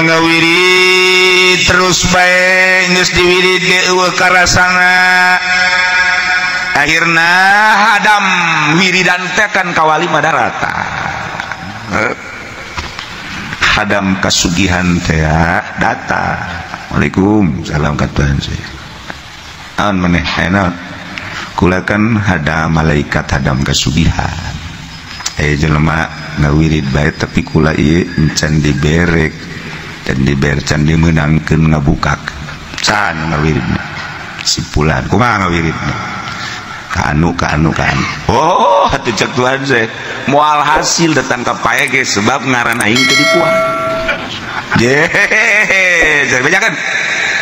Ngawirid terus bae geus diwirid ge eueuh karasana. Akhirna hadam wiridan teh kan kawali madarata. Hadam kasugihan teh datang. Waalaikum salam ka Tuhan saya. Naon maneh aya naon? Kula kan hadam malaikat hadam kasugihan. Aya jelema ngawirid bae tapi kula ieu encan diberek dan diber can dimeunangkeun ngabukak. Can ngawiridna. Simpulan kumaha ngawiridna? Ka anu ka anu ka anu. Oh, atuh cek Tuhan saya. Moal hasil datang ka pae ge sebab ngaran aing teu dipuan. Ye, saya bejakeun.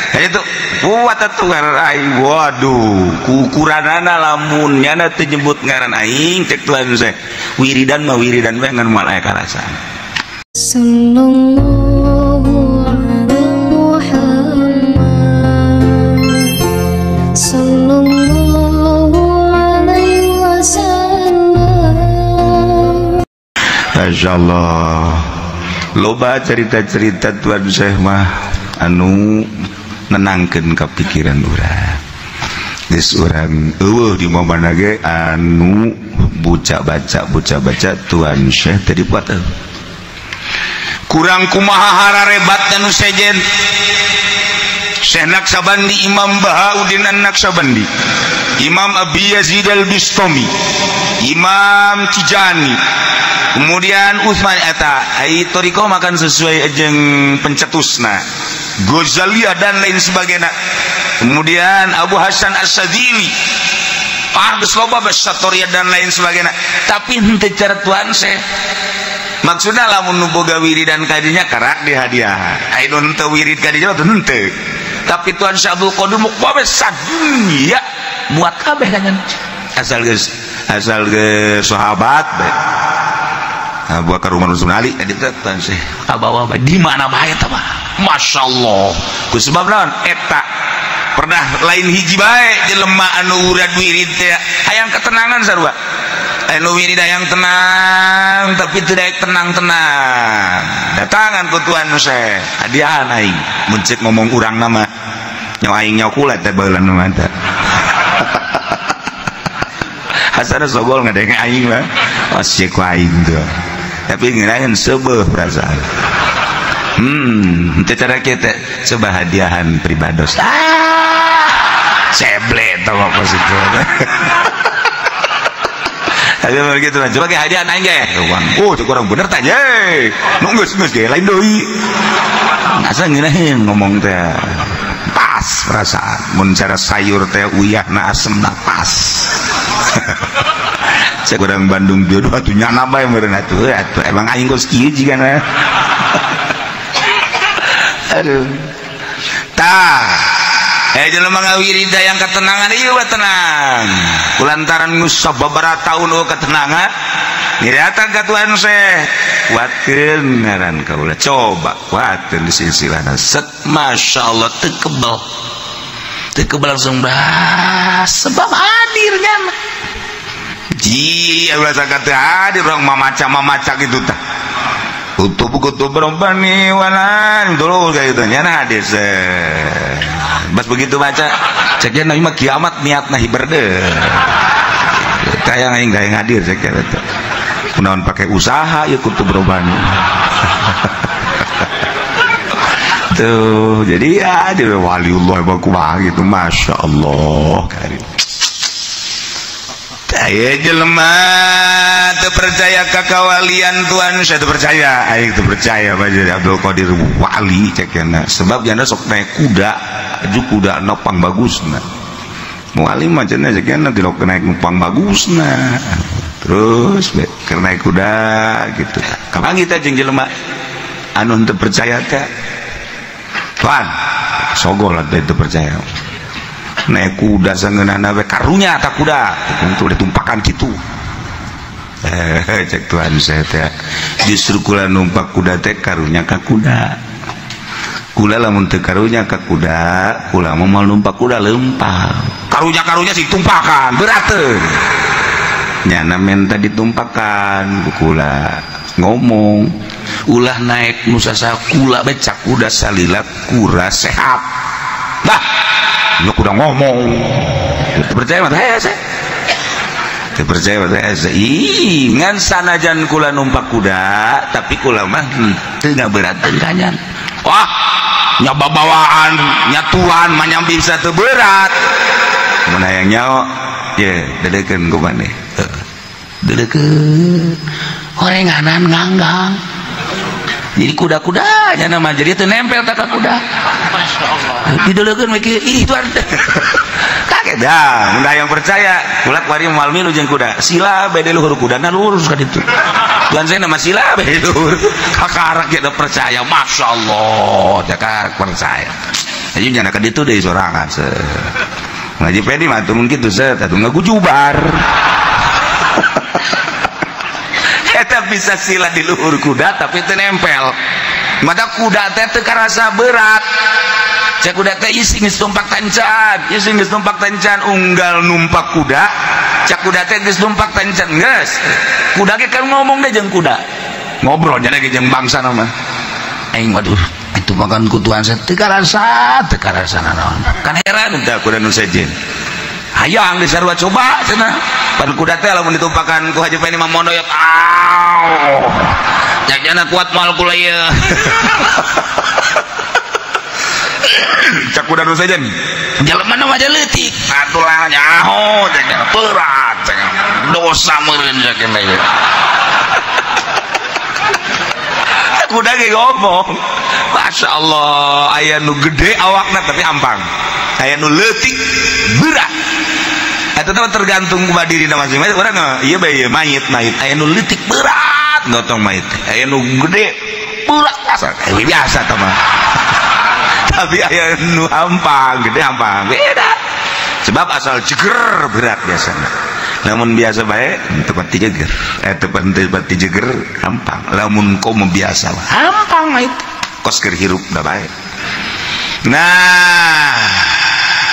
Kayak itu buat atuh ngaran aing. Waduh, kukuranana lamun nyana teu nyebut ngaran aing cek Tuhan saya. Wiridan mah wiridan we ngan moal aya karasaan. Sallallahu ala Muhammad sallallahu alaihi wasallam. Masya Allah, loba cerita-cerita Tuan Syekh mah anu nenangkeun ka pikiran urang. Geus urang eueuh di mana ge anu baca Tuan Syekh teu dipuat. Kurang kumaha hararebat nu sejen Syekh Naqsabandi, Imam Bahauddin An-Naqsabandi, Imam Abi Yazid Al-Bistami, Imam Tijani, kemudian Utsman eta ai thariqah makan sesuai jeung pencetusna Ghazaliyah dan lain sebagainya. Kemudian Abu Hasan As-Sadzili, geus loba Satoriyah dan lain sebagainya. Tapi henteu cara Tuan Syekh. Maksudna lamun nu boga wiridan kadinya karak dihadiah. Ai nu henteu wirid kadinya mah henteu. Tapi Tuan Syekh Abdul Qadir muk bae sadunya muat kabeh kan asal geus sahabat bae. Abu Bakar Umar Utsman Ali tadi Tuan Syekh ka bawah bae di mana bae eta mah. Masyaallah. Ku sebab naon eta pernah lain hiji bae jelema anu urad wirid teh hayang ketenangan sarua. Anu wirid hayang tenang tapi teu daek tenang-tenang. Datangan ku Tuan Syekh, hadiahan aing. Mun ceuk ngomong urang nama nyawa aing nyawa kula teh baheula nu mah teh. Hasana sogol ngadenge aing mah. Oh sieuk ku aing tuh. Tapi ngeunaheun seubeuh perasaan. Teu cara kieu teh coba hadiahan pribados. Ah, seble teh mah pas itu. Tapi begitu lah, coba kayak hadiah aing ge. Oh, cek orang bener tah ye. Nu geus geus ge lain deui. Asa ngeunaheun ngomong teh. Pas perasaan mun cara sayur teh uyahna asemna pas. Cek urang Bandung jodoh atuh nyana bae meureun atuh atuh emang aing geus kieu jigana. Aduh. Tah. Jelema ngawirid yang ketenangan ieu mah tenang. Kulantaran geus sababaraha taun eueuh ketenangan, datang ka Tuhan Syekh, kuatkeun ngaran kaula. Coba kuatkeun di silsilahna. Set masyaallah teu kebel. Teu kebel langsung bah sebab hadir nya. Ji ulah sangka teu hadir urang mamaca-mamaca kitu tah. Kutub-kutub robbani walan dulu kayak gitu nya hadir. Bas begitu baca ceknya nabi mah kiamat niatna hiber deh. Kayak aing gaya hadir ceknya eta. Kunaon pakai usaha ya kutub robbani. Tuh, jadi ya dia waliullah kumaha gitu masyaallah karim. Aya jelema teu percaya ka kawalian Tuhan, saya teu percaya, aing teu percaya bae Abdul Qadir wali cekna. Sebab janda sok naik kuda, aju kuda nopang bagusna. Wali mah cenah cekna tilok naik numpang bagusna. Terus be keur naik kuda gitu. Kapan kita jeung jelema anu teu percaya teh? Tuan, sogol teh teu percaya. Naik kuda sangeunahna we karunya ka kuda itu ditumpakan kitu. Cek Tuhan saya teh justru kula numpak kuda teh karunya ka kuda. Kula lamun teu karunya ka kuda, kula mah moal numpak kuda leumpang. Karunya-karunya sih tumpakan, berat teu. Nyana menta ditumpakan ku kula ngomong. Ulah naik nu sasakula becak kuda salila kura sehat. Bah, nu kuda ngomong. Percaya mah teh saya. Teu percaya mah teh. Ih, ngan sanajan kula numpak kuda, tapi kula mah teu ngaberatkeun kanyan. Wah, nya babawaan, nyatuan mah nya bisa teu berat. Mun hayang nyaho, ye dedekeun ku maneh. Dedekeun. Horenganan nganggang. Jadi kuda-kuda nya nama jadi teu nempel tak ka kuda. Masyaallah. Dideulekeun we kieu, ih tuan. Kaget dah, mun hayang percaya, kula kuari moal milu jeung kuda. Sila bae di luhur kudana lurus ka ditu. Tuan saya nama sila bae di luhur. Kakarak ge percaya, masyaallah, cakar percaya. Jadi nyana ka ditu deui sorangan. Ngaji pedi mah atuh mun kitu set atuh ngagujubar. Eta bisa sila di luhur kuda tapi teu nempel. Mata kuda teh teu karasa berat. Cek kuda teh isi geus numpak tancan, isi geus numpak tancan unggal numpak kuda. Cek kuda teh geus numpak tancan geus. Kuda ge kan ngomong deh jeung kuda. Ngobrol jadi ge jeung bangsa mah. Aing waduh, itu makan kutuan saya teu karasa nanaon. Kan heran teh kuda nu sejen. Hayang disarua coba cenah. Pan kuda teh lamun ditumpakan ku Haji Feni mah monoyot. Aw. Jajana kuat moal kula ieu. Cak kuda nu sejen. Jelema mah leutik. Atulah nyaho cenah berat cenah. Dosa meureun cenah ieu. Kuda ge ngomong. Masya Allah, aya nu gede awakna tapi ampang. Aya nu leutik berat. Eta teh tergantung kumaha dirina masing-masing. Urang ieu bae ieu mayit mayit aya nu leutik berat gotong mayit. Aya nu gede berat asal biasa teh mah. Tapi aya nu hampang, gede hampang. Beda. Sebab asal jeger berat biasana. Lamun biasa bae teu pati jeger. Teu pati jeger hampang. Lamun komo biasa hampang mayit. Kos keur hirup da bae. Nah,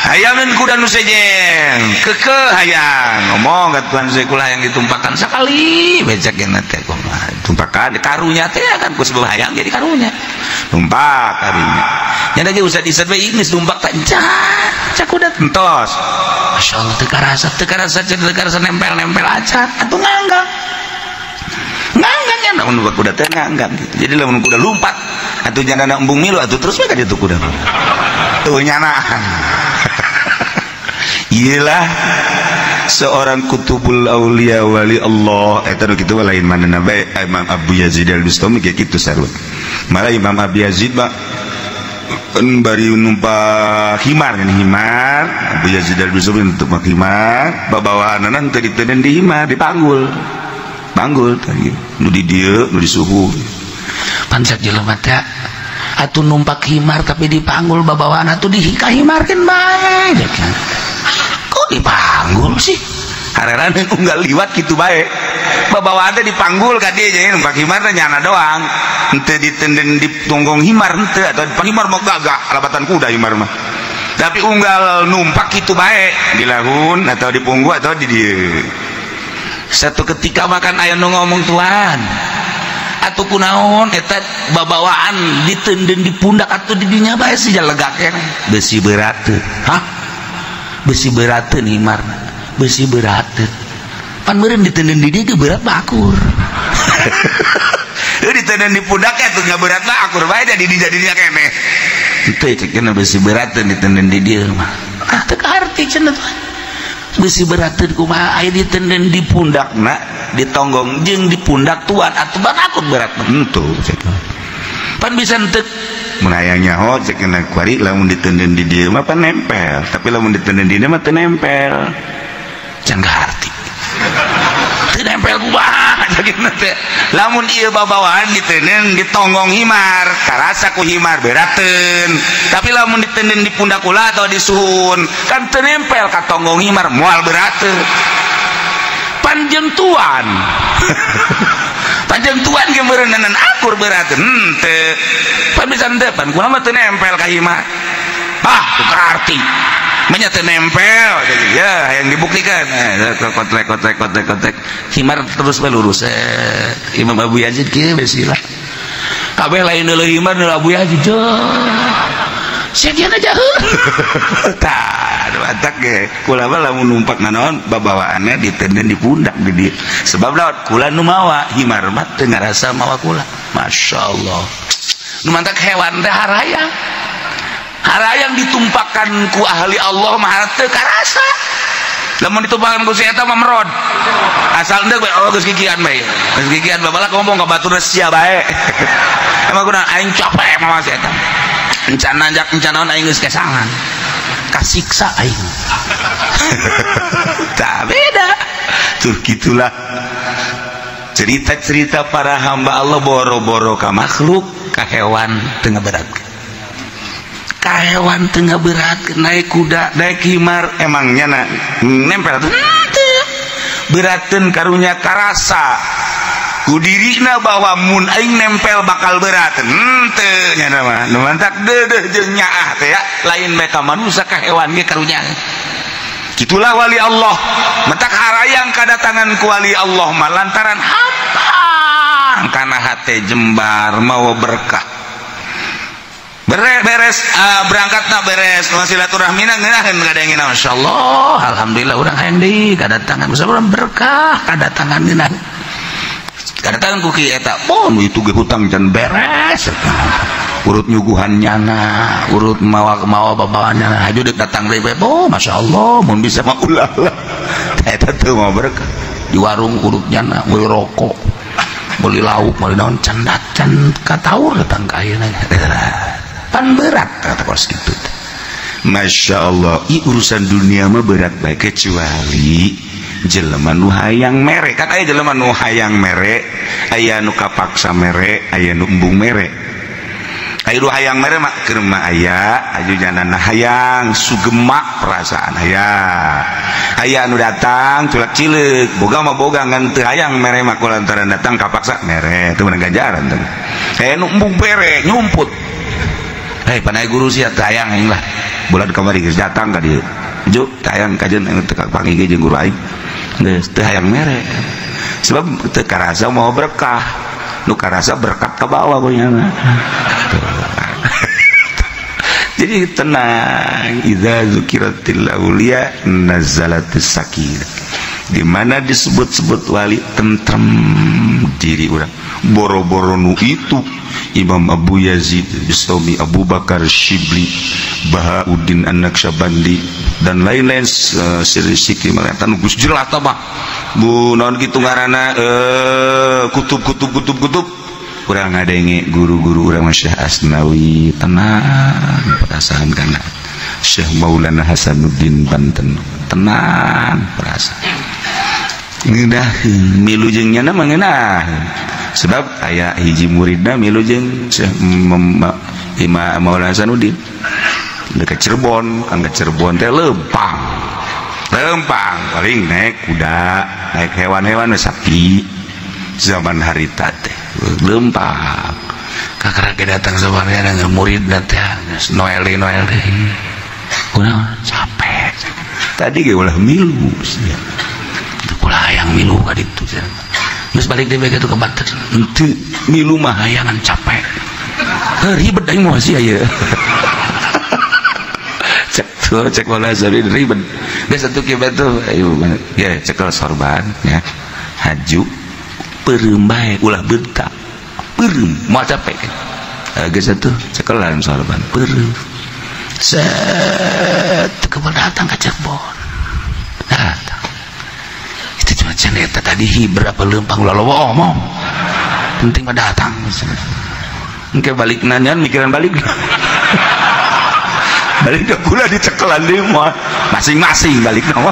hayangan kuda nu sejen kekeh hayang ngomong ka tuan saya kula hayang ditumpakan sakali becak geuna teh kumaha tumpakan karunya teh kan ku sebab hayang jadi karunya numpak karunya nya ge usah disat we geus numpak tanca cak kuda entos masyaallah teu karasa teu karasa nempel-nempel acan atuh nganggang nganggang nya lamun kuda teh nganggang gitu jadi lamun kuda lumpat atuh jangan embung milu atuh terus we ka ditu kuda tuh nyanaan. Iyalah seorang kutubul aulia wali Allah eta nu kitu lain manehna bae Imam Abu Yazid Al-Bustami ge kitu sarua. Malah Imam Abu Yazid mah bari numpak himar kan himar Abu Yazid Al-Bustami numpak himar babawaanana teu diteundeun di himar dipanggul. Panggul tadi nu di dieu nu di suhu. Pancet jelema teh atuh numpak himar tapi dipanggul babawaan atuh dihikahimarkeun bae. Kok dipanggul sih? Hareran unggal liwat kitu bae. Babawaan teh dipanggul ka dieu jeung numpak himar teh nyana doang. Henteu ditenden di tonggong himar henteu atau di himar mah gagah alabatan kuda himar mah. Tapi unggal numpak kitu bae di lahun atau di punggu atau di dieu. Satu ketika makan aya nu ngomong tuan atuh kunaon eta babawaan ditenden di pundak atuh di dinya bae sih lega keneh. Besi berat. Hah? Besi berateun himarna. Besi berateun. Pan meureun ditenden di dieu berat mah akur. Heuh ditenden di pundak atuh nya berat mah akur bae jadi di jadinya keneh. Henteu cek cenah besi berateun ditenden di dieu mah. Ah teu kaharti cenah tuh. Besi berateun kumaha aya ditenden di pundakna, ditonggong jeung di pundak tuan atuh ban akur berat mah. Henteu cek. Pan bisa henteu mun hayang nyaho cek cenah kuari lamun ditenden di dieu mah pan nempel, tapi lamun ditenden di dieu mah teu nempel. Can kaharti. Teu nempel kumaha cek teh. Lamun ieu babawaan ditenden ditonggong himar, karasa ku himar berateun. Tapi lamun ditenden di pundak kula atau di suhun, kan teu nempel ka tonggong himar moal berateun. Panjang tuan. Panjang tuan ge meureuneunan akur berateun. Henteu. Pan bisa henteu pan kula mah teu nempel ka himar. Ah, teu kaarti. Menya teu nempel. Ya, yang dibuktikan. Kotlek kotlek kotlek kotlek. Himar terus bae lurus. Imam Abu Yazid kieu besilah. Kabeh lain deuleu himar deuleu Abu Yazid. Sekian aja heuh. Tah, batak ge. Kula mah lamun numpak nanaon babawaanna ditenden di pundak di dieu. Sebab lawan kula nu mawa himar mah teu ngarasa mawa kula. Masyaallah. Nu mantak hewan teh harayang. Harayang ditumpakan ku ahli Allah mah teu karasa. Lamun ditumpakan ku si eta mah merod. Asal endek bae oh geus kikian bae. Geus kikian babalak ngomong ka batur sia bae. Emang kunaon aing capek mawa si eta. Encan nanjak encan naon aing geus kesangan. Kasiksa aing. Tak beda. Tuh gitulah cerita-cerita para hamba Allah boro-boro ka makhluk, ka hewan teu ngaberat. Ka hewan teu ngaberat, naik kuda, naik himar emangnya na nempel tuh. Berateun karunya karasa. Ku dirina bahwa mun aing nempel bakal berat. Henteu nya mah. Nu mantak deudeuh jeung nyaah teh ya, lain bae ka manusia ka hewan ge karunya. Itulah wali Allah. Mentak harayang kadatangan ku wali Allah mah lantaran hampang kana hate jembar mawa berkah. Beres berangkatna beres silaturahmina ngeunaheun kadangina masyaallah alhamdulillah urang hayang deui kadatangan urang berkah kadatangan ngeunah. Kadatangan ku kieu eta bon itu ge hutang can beres. Urut nyuguhan nyana, urut mawa babawaan nyana, haju deuk datang deui bae. Oh, masyaallah mun bisa mah ulah lah. Eta teu mau berkah. Di warung urut nyana, meuli rokok, meuli lauk, meuli naon can can kataur datang ka ayeuna. Pan berat kata kos kitu. Masya Allah, i urusan dunia mah berat bae kecuali jelema nu hayang mere. Kan aya jelema nu hayang mere, aya nu kapaksa mere, aya nu embung mere. Aya nu hayang mere mah keur mah aya, aju janana hayang sugema perasaan aya. Aya nu datang culak cileuk, boga mah boga ngan teu hayang mere mah kulantaran datang kapaksa mere, teu meunang ganjaran teh. Aya nu embung mere nyumput. Hei panai guru sia teu hayang aing lah. Bulan kamari geus datang ka dieu. Juk teu hayang kajeun aing teu kapanggih jeung guru aing. Geus teu hayang mere. Sebab teu karasa mau berkah. Nu karasa berkat ka bawah punya. Jadi tenang, idza zukiratil auliya nazalatis sakinah. Di mana disebut-sebut wali tentrem diri urang. Boro-boro nu itu Imam Abu Yazid Bistami, Abu Bakar Shibli, Bahauddin An-Naqsyabandi dan lain-lain siri sikri malaikat geus jelas tah mah. Bu naon kitu ngaranna kutub-kutub urang ngadenge guru-guru urang Syekh Asnawi tenang perasaan kana Syekh Maulana Hasanuddin Banten tenang perasaan ngeunaheun milu jeung nyana mah ngeunaheun sebab aya hiji muridna milu jeung Syekh Imam Maulana Hasanuddin dekat Cirebon kan ke Cirebon teh lempang lempang paling naik kuda naik hewan-hewan sapi zaman harita teh lempang kakak datang sebenarnya dengan murid teh Noeli kunaon capek tadi ge ulah milu sia ulah hayang milu ka ditu geus balik deui bae ke Banten henteu milu mah hayangan capek heuh ribet aing mah sia ieu cek tuh cek wala sari ribet geus atuh kieu bae tuh ayo ya cekel sorban ya haju peureum bae ulah bentak peureum moal capek geus atuh cekelan sorban peureum set kebal datang ka Cirebon datang itu cuma ceneta tadi berapa lempang ulah loba omong penting mah datang engke balik nanyaan mikiran balik balik ke kula dicekelan deui mah masing-masing balik mah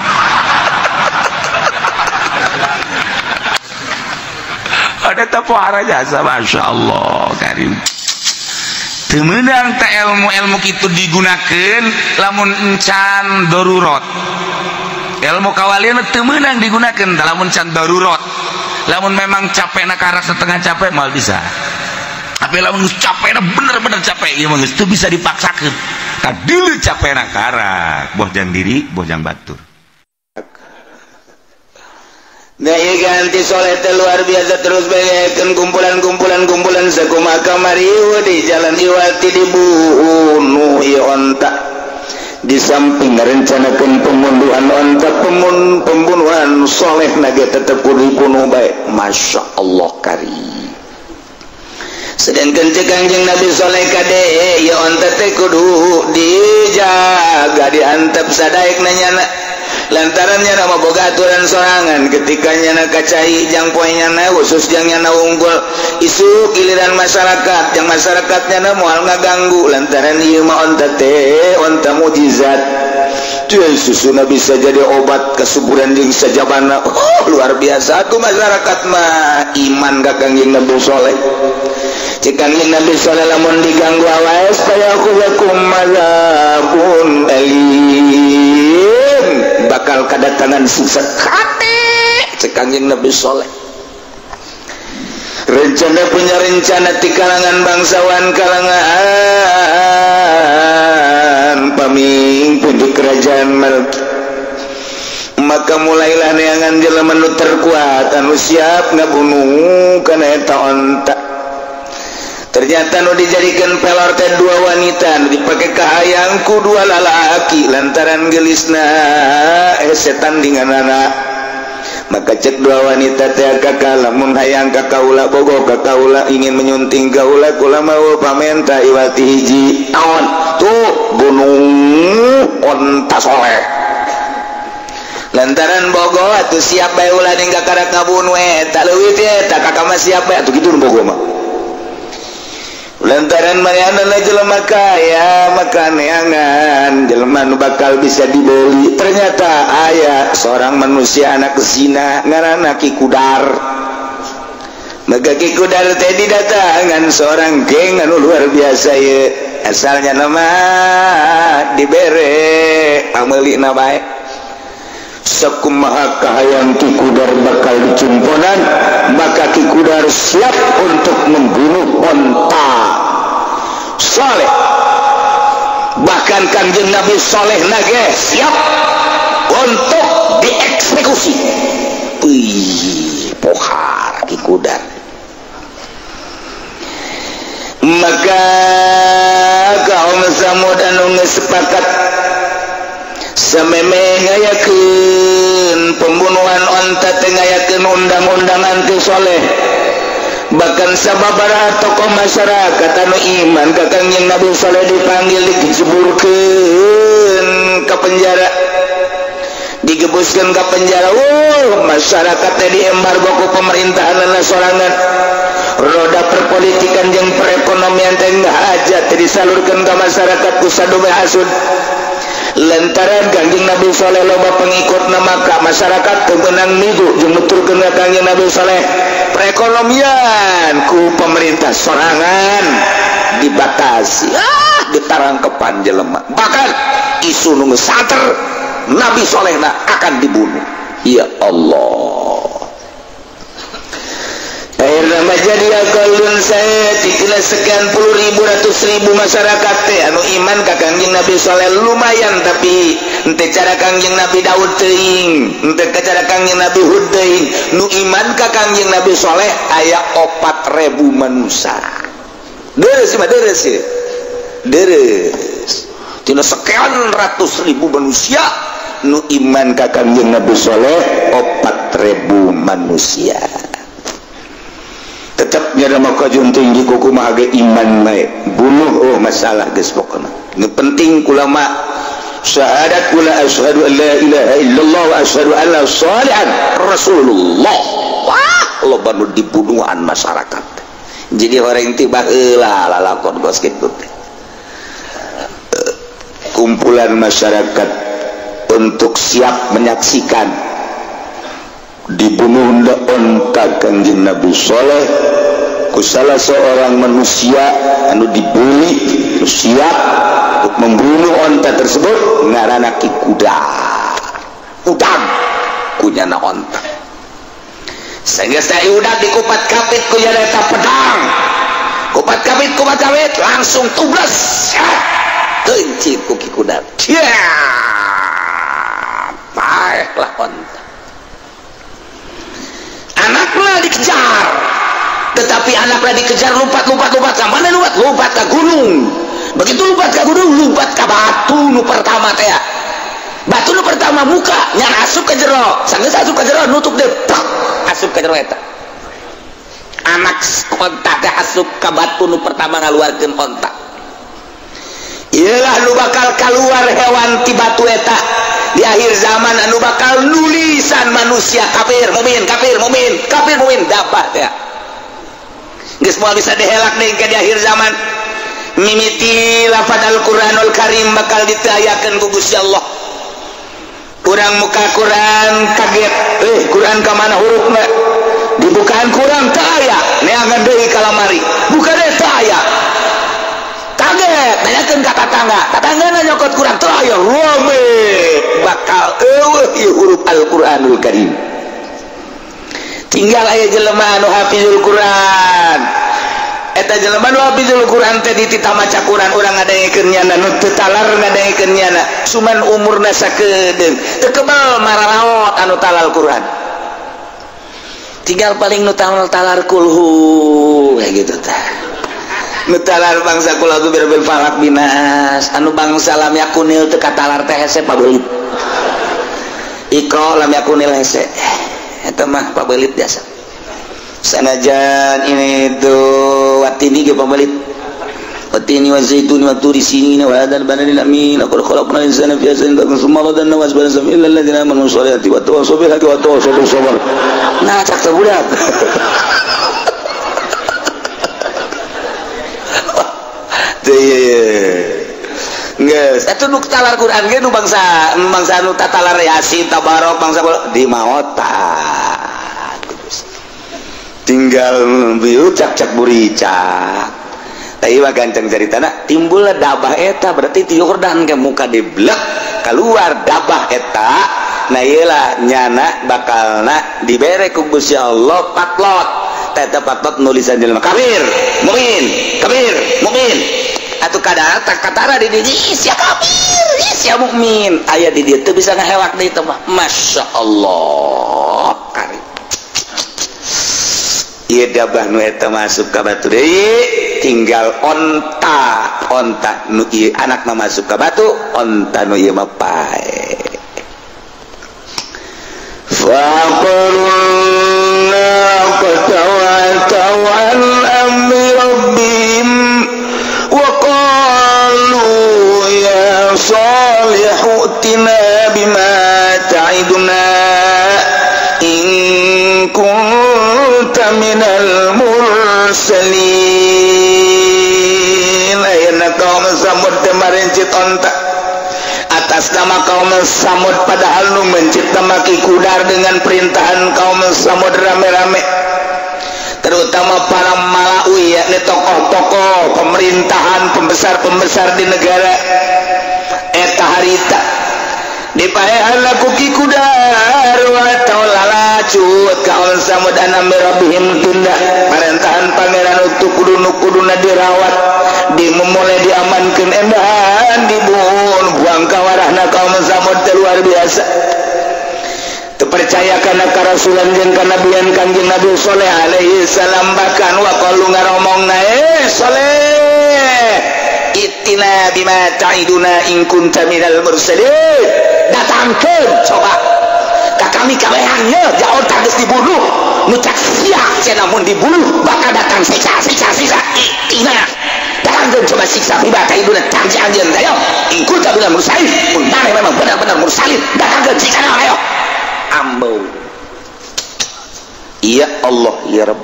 ada tapuara jasa Masya Allah karim teu meunang teh ilmu-ilmu kitu digunakeun lamun encan darurat ilmu kawalian teu meunang digunakeun lamun can darurat lamun memang capekna karak setengah capek moal bisa tapi lamun geus capekna bener-bener capek ieu mah geus teu bisa dipaksakeun kadeuleu capekna karak boh jang diri boh jang batur. Nah ieu ganti soleh teh luar biasa terus bayakeun kumpulan-kumpulan-kumpulan sakumaha kamari di jalan iwati dibunuh ieu onta. Di samping ngarencanakeun pembunuhan onta, pembunuhan soleh nage tetep kudu dibunuh bae. Masya Allah karim. Sedangkan cek Kangjeng Nabi Soleh kade ieu onta teh kudu dijaga diantep sadaek nanyana. Lantaran nyana mah boga aturan sorangan ketika nyana kacai jang poe nyana khusus jang nyana unggul isu giliran masyarakat yang masyarakat nyana moal ngaganggu lantaran ieu mah onta teh onta mujizat teu susuna bisa jadi obat kesuburan jeung sajabana. Oh luar biasa tuh masyarakat mah iman ka Kangjeng Nabi Soleh. Cek Kangjeng Nabi Soleh lamun diganggu awaes fayakhudhukum madzabun alim bakal kedatangan siksa kate cek Kangjeng Nabi Soleh. Rencana punya rencana di kalangan bangsawan kalangan pemimpin di kerajaan Malki. Maka mulailah neangan jelema nu terkuat anu siap ngabunuh kana eta onta. Ternyata nu dijadikan pelor teh dua wanita nu dipake kahayang ku dua lalaki lantaran gelisna setan dinganana. Maka cek dua wanita teh kakak lamun hayang ka kaula bogo ka kaula ingin menyunting kaula kula mau pamenta iwati hiji naon tuh bunuh onta soleh. Lantaran bogo atuh siap bae ulah ning kakarak ngabunuh eta leuwih teh eta kakak mah siap bae atuh kitu nu bogo mah. Lantaran manehna jelema kaya maka neangan jelema nu bakal bisa dibeli. Ternyata aya seorang manusia anak zina ngaranna Ki Kudar. Maka Ki Kudar teh didatangan seorang geng anu luar biasa ieu. Asalnya nama dibere pameulina bae. Sakumaha kahayang Ki Kudar bakal dicumponan, maka Ki Kudar siap untuk membunuh onta Soleh. Bahkan Kangjeng Nabi Soleh nage siap untuk dieksekusi. Wih, pohara Ki Kudar. Maka kaum Samud anu geus sepakat sameme ngayakeun pembunuhan onta teh ngayakeun undang-undang anti soleh. Bahkan sababaraha tokoh masyarakat anu iman ka Kangjeng Nabi Soleh dipanggil dijeburkeun ka penjara, digebuskeun ka penjara. Masyarakat teh diembargo ku pemerintahanna sorangan. Roda perpolitikan jeung perekonomian teh hajat teh disalurkeun ka masyarakat ku sadume hasud. Lantaran Kangjeng Nabi Soleh loba pengikutna maka masyarakat teu meunang migu jeung nuturkeun ka Kangjeng Nabi Soleh. Perekonomian ku pemerintah sorangan dibatasi, ditarangkepan jelema. Bahkan isu nu geus sater Nabi Solehna akan dibunuh. Ya Allah. Akhirna mah jadi akalun saya sekian puluh ribu ratus ribu masyarakat teh anu iman ka Kangjeng Nabi Soleh lumayan, tapi henteu cara Kangjeng Nabi Daud teuing, henteu cara Kangjeng Nabi Hud teuing. Nu iman ka Kangjeng Nabi Soleh aya 4.000 manusia. Deres mah deres ye. Deres. Tina sekian ratus ribu manusia nu iman ka Kangjeng Nabi Soleh 4.000 manusia. Tetap nyada maka junting di kuku mah ge iman bae. Bunuh oh masalah geus pokona. Nu penting kulama syahadat kula asyhadu an la ilaha illallah wa asyhadu anna shalihan rasulullah. Wah, loba nu dibunuhan masyarakat. Jadi orang tiba heula lalakon kos kitu teh. Kumpulan masyarakat untuk siap menyaksikan dibunuh onta Kangjeng Nabi Soleh ku salah seorang manusia anu dibuli siap untuk membunuh onta tersebut ngaranna Ki Kudar. Udang kunyana onta. Sehingga saya udah dikupat kapit kunyana eta pedang. Kupat kapit langsung tubles. Kencing ku Ki Kudar. Baiklah onta. Anakna dikejar. Tetapi anakna dikejar lompat-lompat-lompat ka mana lompat? Lompat ka gunung. Begitu lompat ka gunung, lompat ka batu nu pertama teh. Batu nu pertama muka nya asup ka jero. Sanggeus asup ka jero nutup deh, pak, asup ka jero eta. Anak onta teh asup ka batu nu pertama ngaluarkeun onta. Iyalah nu bakal keluar hewan ti batu eta di akhir zaman anu bakal nulisan manusia kafir mukmin kafir mukmin kafir mukmin dapat ya. Geus moal bisa dihelak deui ke di akhir zaman. Mimiti lafaz Al-Qur'anul Karim bakal ditayakeun ku Gusti Allah. Kurang muka Quran kaget, Quran ka mana hurufna? Dibukaan Quran teu aya, neangan deui ka lamari. Buka deui teu aya. Kaget, nanyakeun ka tatangga, tatanggana nyokot Quran teu aya, rame bakal eueuh ieu huruf Al-Qur'anul Karim. Tinggal aya jelema anu hafizul Quran. Eta jelema nu hafizul Quran teh dititah maca Quran urang ngadengekeun nyana nu teu talar ngadengekeun nyana, cuman umurna sakedeung teu kebal mararaot anu talal Quran. Tinggal paling nu talar kulhu kayak gitu tah. Nu talar bangsa kul a'udzu birabbil falaq binas, anu bangsa lam yakunil teu katalar teh hese pabelit. Iqra lam yakunil hese. Eta mah pabelit biasa. Sanajan ini tuh watini ge pabelit. Watini wa zaitun wa turi sinin wa hadzal baladil amin laqad khalaqnal insana fi ahsani taqwim tsumma radadnahu asfala safilin illa alladziina aamanu wassalihati wa tawassaw bil haqqi wa tawassaw bis sabr. Nah cak teh budak. Geus atuh nu talar Quran ge nu bangsa bangsa nu tatalar Yasin Tabarok bangsa di maotan. Tinggal bieu cak-cak buricak. Tah ieu mah gancang caritana timbullah dabah eta berarti ti Yordan ke muka diblek keluar dabah eta. Nah ieu lah nyana bakalna dibere ku Gusti Allah patlot. Eta patlot nulisan jelema kafir, mukmin, kafir, mukmin. Atuh kadar tak katara di dieu sia kafir, sia mukmin. Aya di dieu teu bisa ngahewak deui teh mah. Masya Allah. Karim. Ieu dabah nu eta masuk ka batu deui, tinggal onta, onta nu ieu anakna masuk ka batu, onta nu ieu mah pae. Faqarna qatawatu an amri rabbihim wa qalu ya salih utina bima ta'iduna in kunta minal mursalin. Ayeuna kaum Samud teh marencit onta atas nama kaum Samud, padahal nu mencit maki kudar dengan perintahan kaum Samud rame-rame, terutama para malawi yakni tokoh-tokoh pemerintahan, pembesar-pembesar di negara eta harita dipaehan ku Ki Kudar atau lalacut kaum Samud anam rabbihim tunda parentahan pangeran untuk kudu nu kuduna dirawat dimulai diamankeun endahan dibunuh buang ka warahna kaum Samud teh luar biasa. Teu percaya kana karasulan jeung kanabian Kangjeng Nabi Saleh alaihi salam, bahkan wa qalu ngaromongna Saleh itina bima ta'iduna in kunta minal mursalin, datangkeun coba ka kami kabehan ye jaon geus dibunuh nu cak sia cenah mun dibunuh bakal datang siksa siksa siksa itina datangkeun coba siksa bima ta'iduna cang anjeun ayo in kunta minal mursalin, mun maneh memang benar-benar mursalin datangkeun siksa ayo ambau. Ya Allah ya Rabb.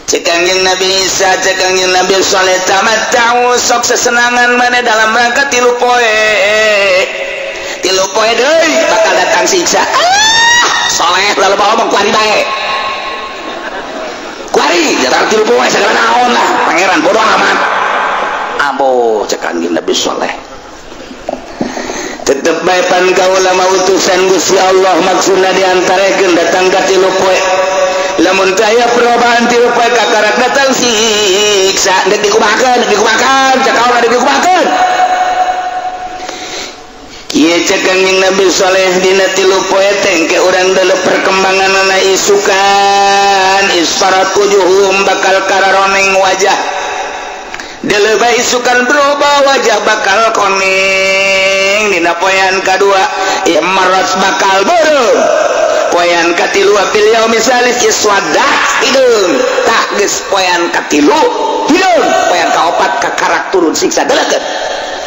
Cek Kangjeng Nabi Isa, cek Kangjeng Nabi Saleh, tamatta'u sok sesenangan mana dalam rangka tilu poe. Tilu poe deui bakal datang siksa. Saleh lalu ngomong kuari bae. Kuari datang tilu poe sagala naon lah, pangeran bodoh amat. Ambo cek Kangjeng Nabi Saleh. Tetep bae pan kaula utusan Gusti Allah maksudna diantarekeun datang ka tilu poe. Lamun teu aya perubahan tilu poe kakarak datang siksa deuk dikumahakeun, deuk dikumahakeun, cek kaula deuk dikumahakeun. Kieu cek Kangjeng Nabi Soleh dina tilu poe teh engke urang deuleu perkembanganna isukan isfarat wujuhum bakal kararoneng wajah. Deuleu bae isukan berubah wajah bakal koneng. Dina poean kadua imarat bakal beureum. Poean katilu fil yaumi salis iswadat hideung. Tah geus poean katilu hideung, poean kaopat kakarak turun siksa deuleukeun.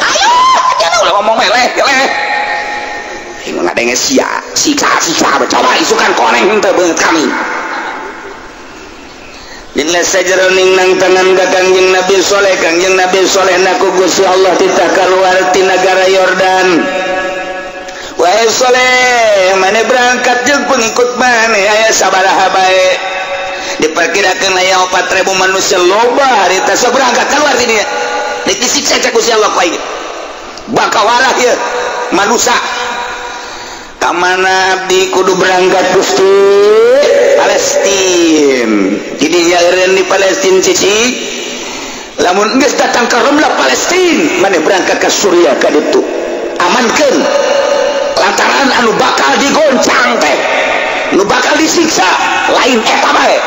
Ayo ulah ngomong meleh keleh ngadenge sia siksa siksa coba isukan koneng teu beungeut kami. Dina sajeroning nang tangan ka Kangjeng Nabi Soleh, Kangjeng Nabi Soleh naku Gusti Allah titah kaluar ti nagara Yordan. Wahai Soleh, maneh berangkat jeung pengikut maneh aya sabaraha bae. Diperkirakeun aya 4000 manusia loba harita sok berangkat keluar ti dieu. Dek disiksa cek Gusti Allah ku aing. Bakal warah ieu manusia. Kamana abdi kudu berangkat Gusti? Palestin. Jadi eureun di Palestin cici. Lamun geus datang ka Ramlah Palestin, maneh berangkat ka Suriah ka ditu. Amankeun lantaran anu bakal digoncang teh, nu bakal disiksa lain eta bae.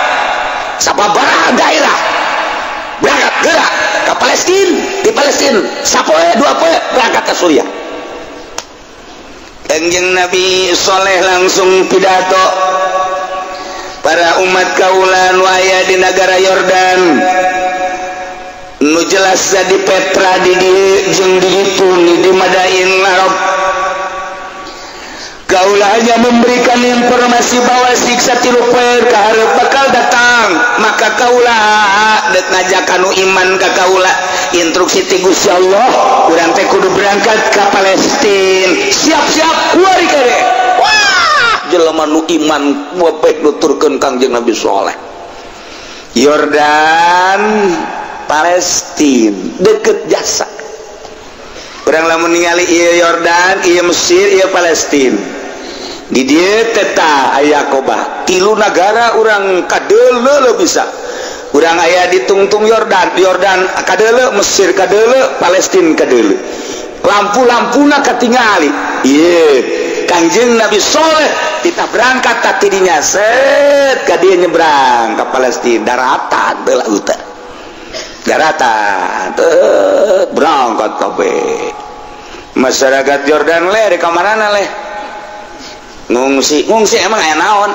Sababaraha daerah berangkat gerak ke Palestin, di Palestin sapoe dua poe berangkat ke Suriah. Kangjeng Nabi Soleh langsung pidato para umat kaula nu aya di negara Yordan, nu jelas di Petra di dieu jeung di ditu di Madain Arab. Kaula hanya memberikan informasi bahwa siksa tilu poe ka hareup bakal datang, maka kaula deuk ngajak anu iman ka kaula instruksi ti Gusti Allah urang teh kudu berangkat ka Palestin, siap-siap kuari kene. Wah, jelema nu iman webeh nuturkeun Kangjeng Nabi Soleh. Yordan Palestin deket jasa. Urang lamun ningali ieu Yordan, ieu Mesir, ieu Palestin. Di dieu teta aya Kobah. Tilu nagara urang kadeuleu bisa. Urang aya di tungtung Yordan, Yordan kadeuleu, Mesir kadeuleu, Palestin kadeuleu. Lampu-lampuna katingali. Ieu Kangjeng Nabi Soleh titah berangkat ta tidinya set ka dieu nyebrang ka Palestin daratan teu lautan. Daratan teu berangkat kabeh. Masyarakat Yordan leh di kamarana leh. Ngungsi, ngungsi emang aya naon?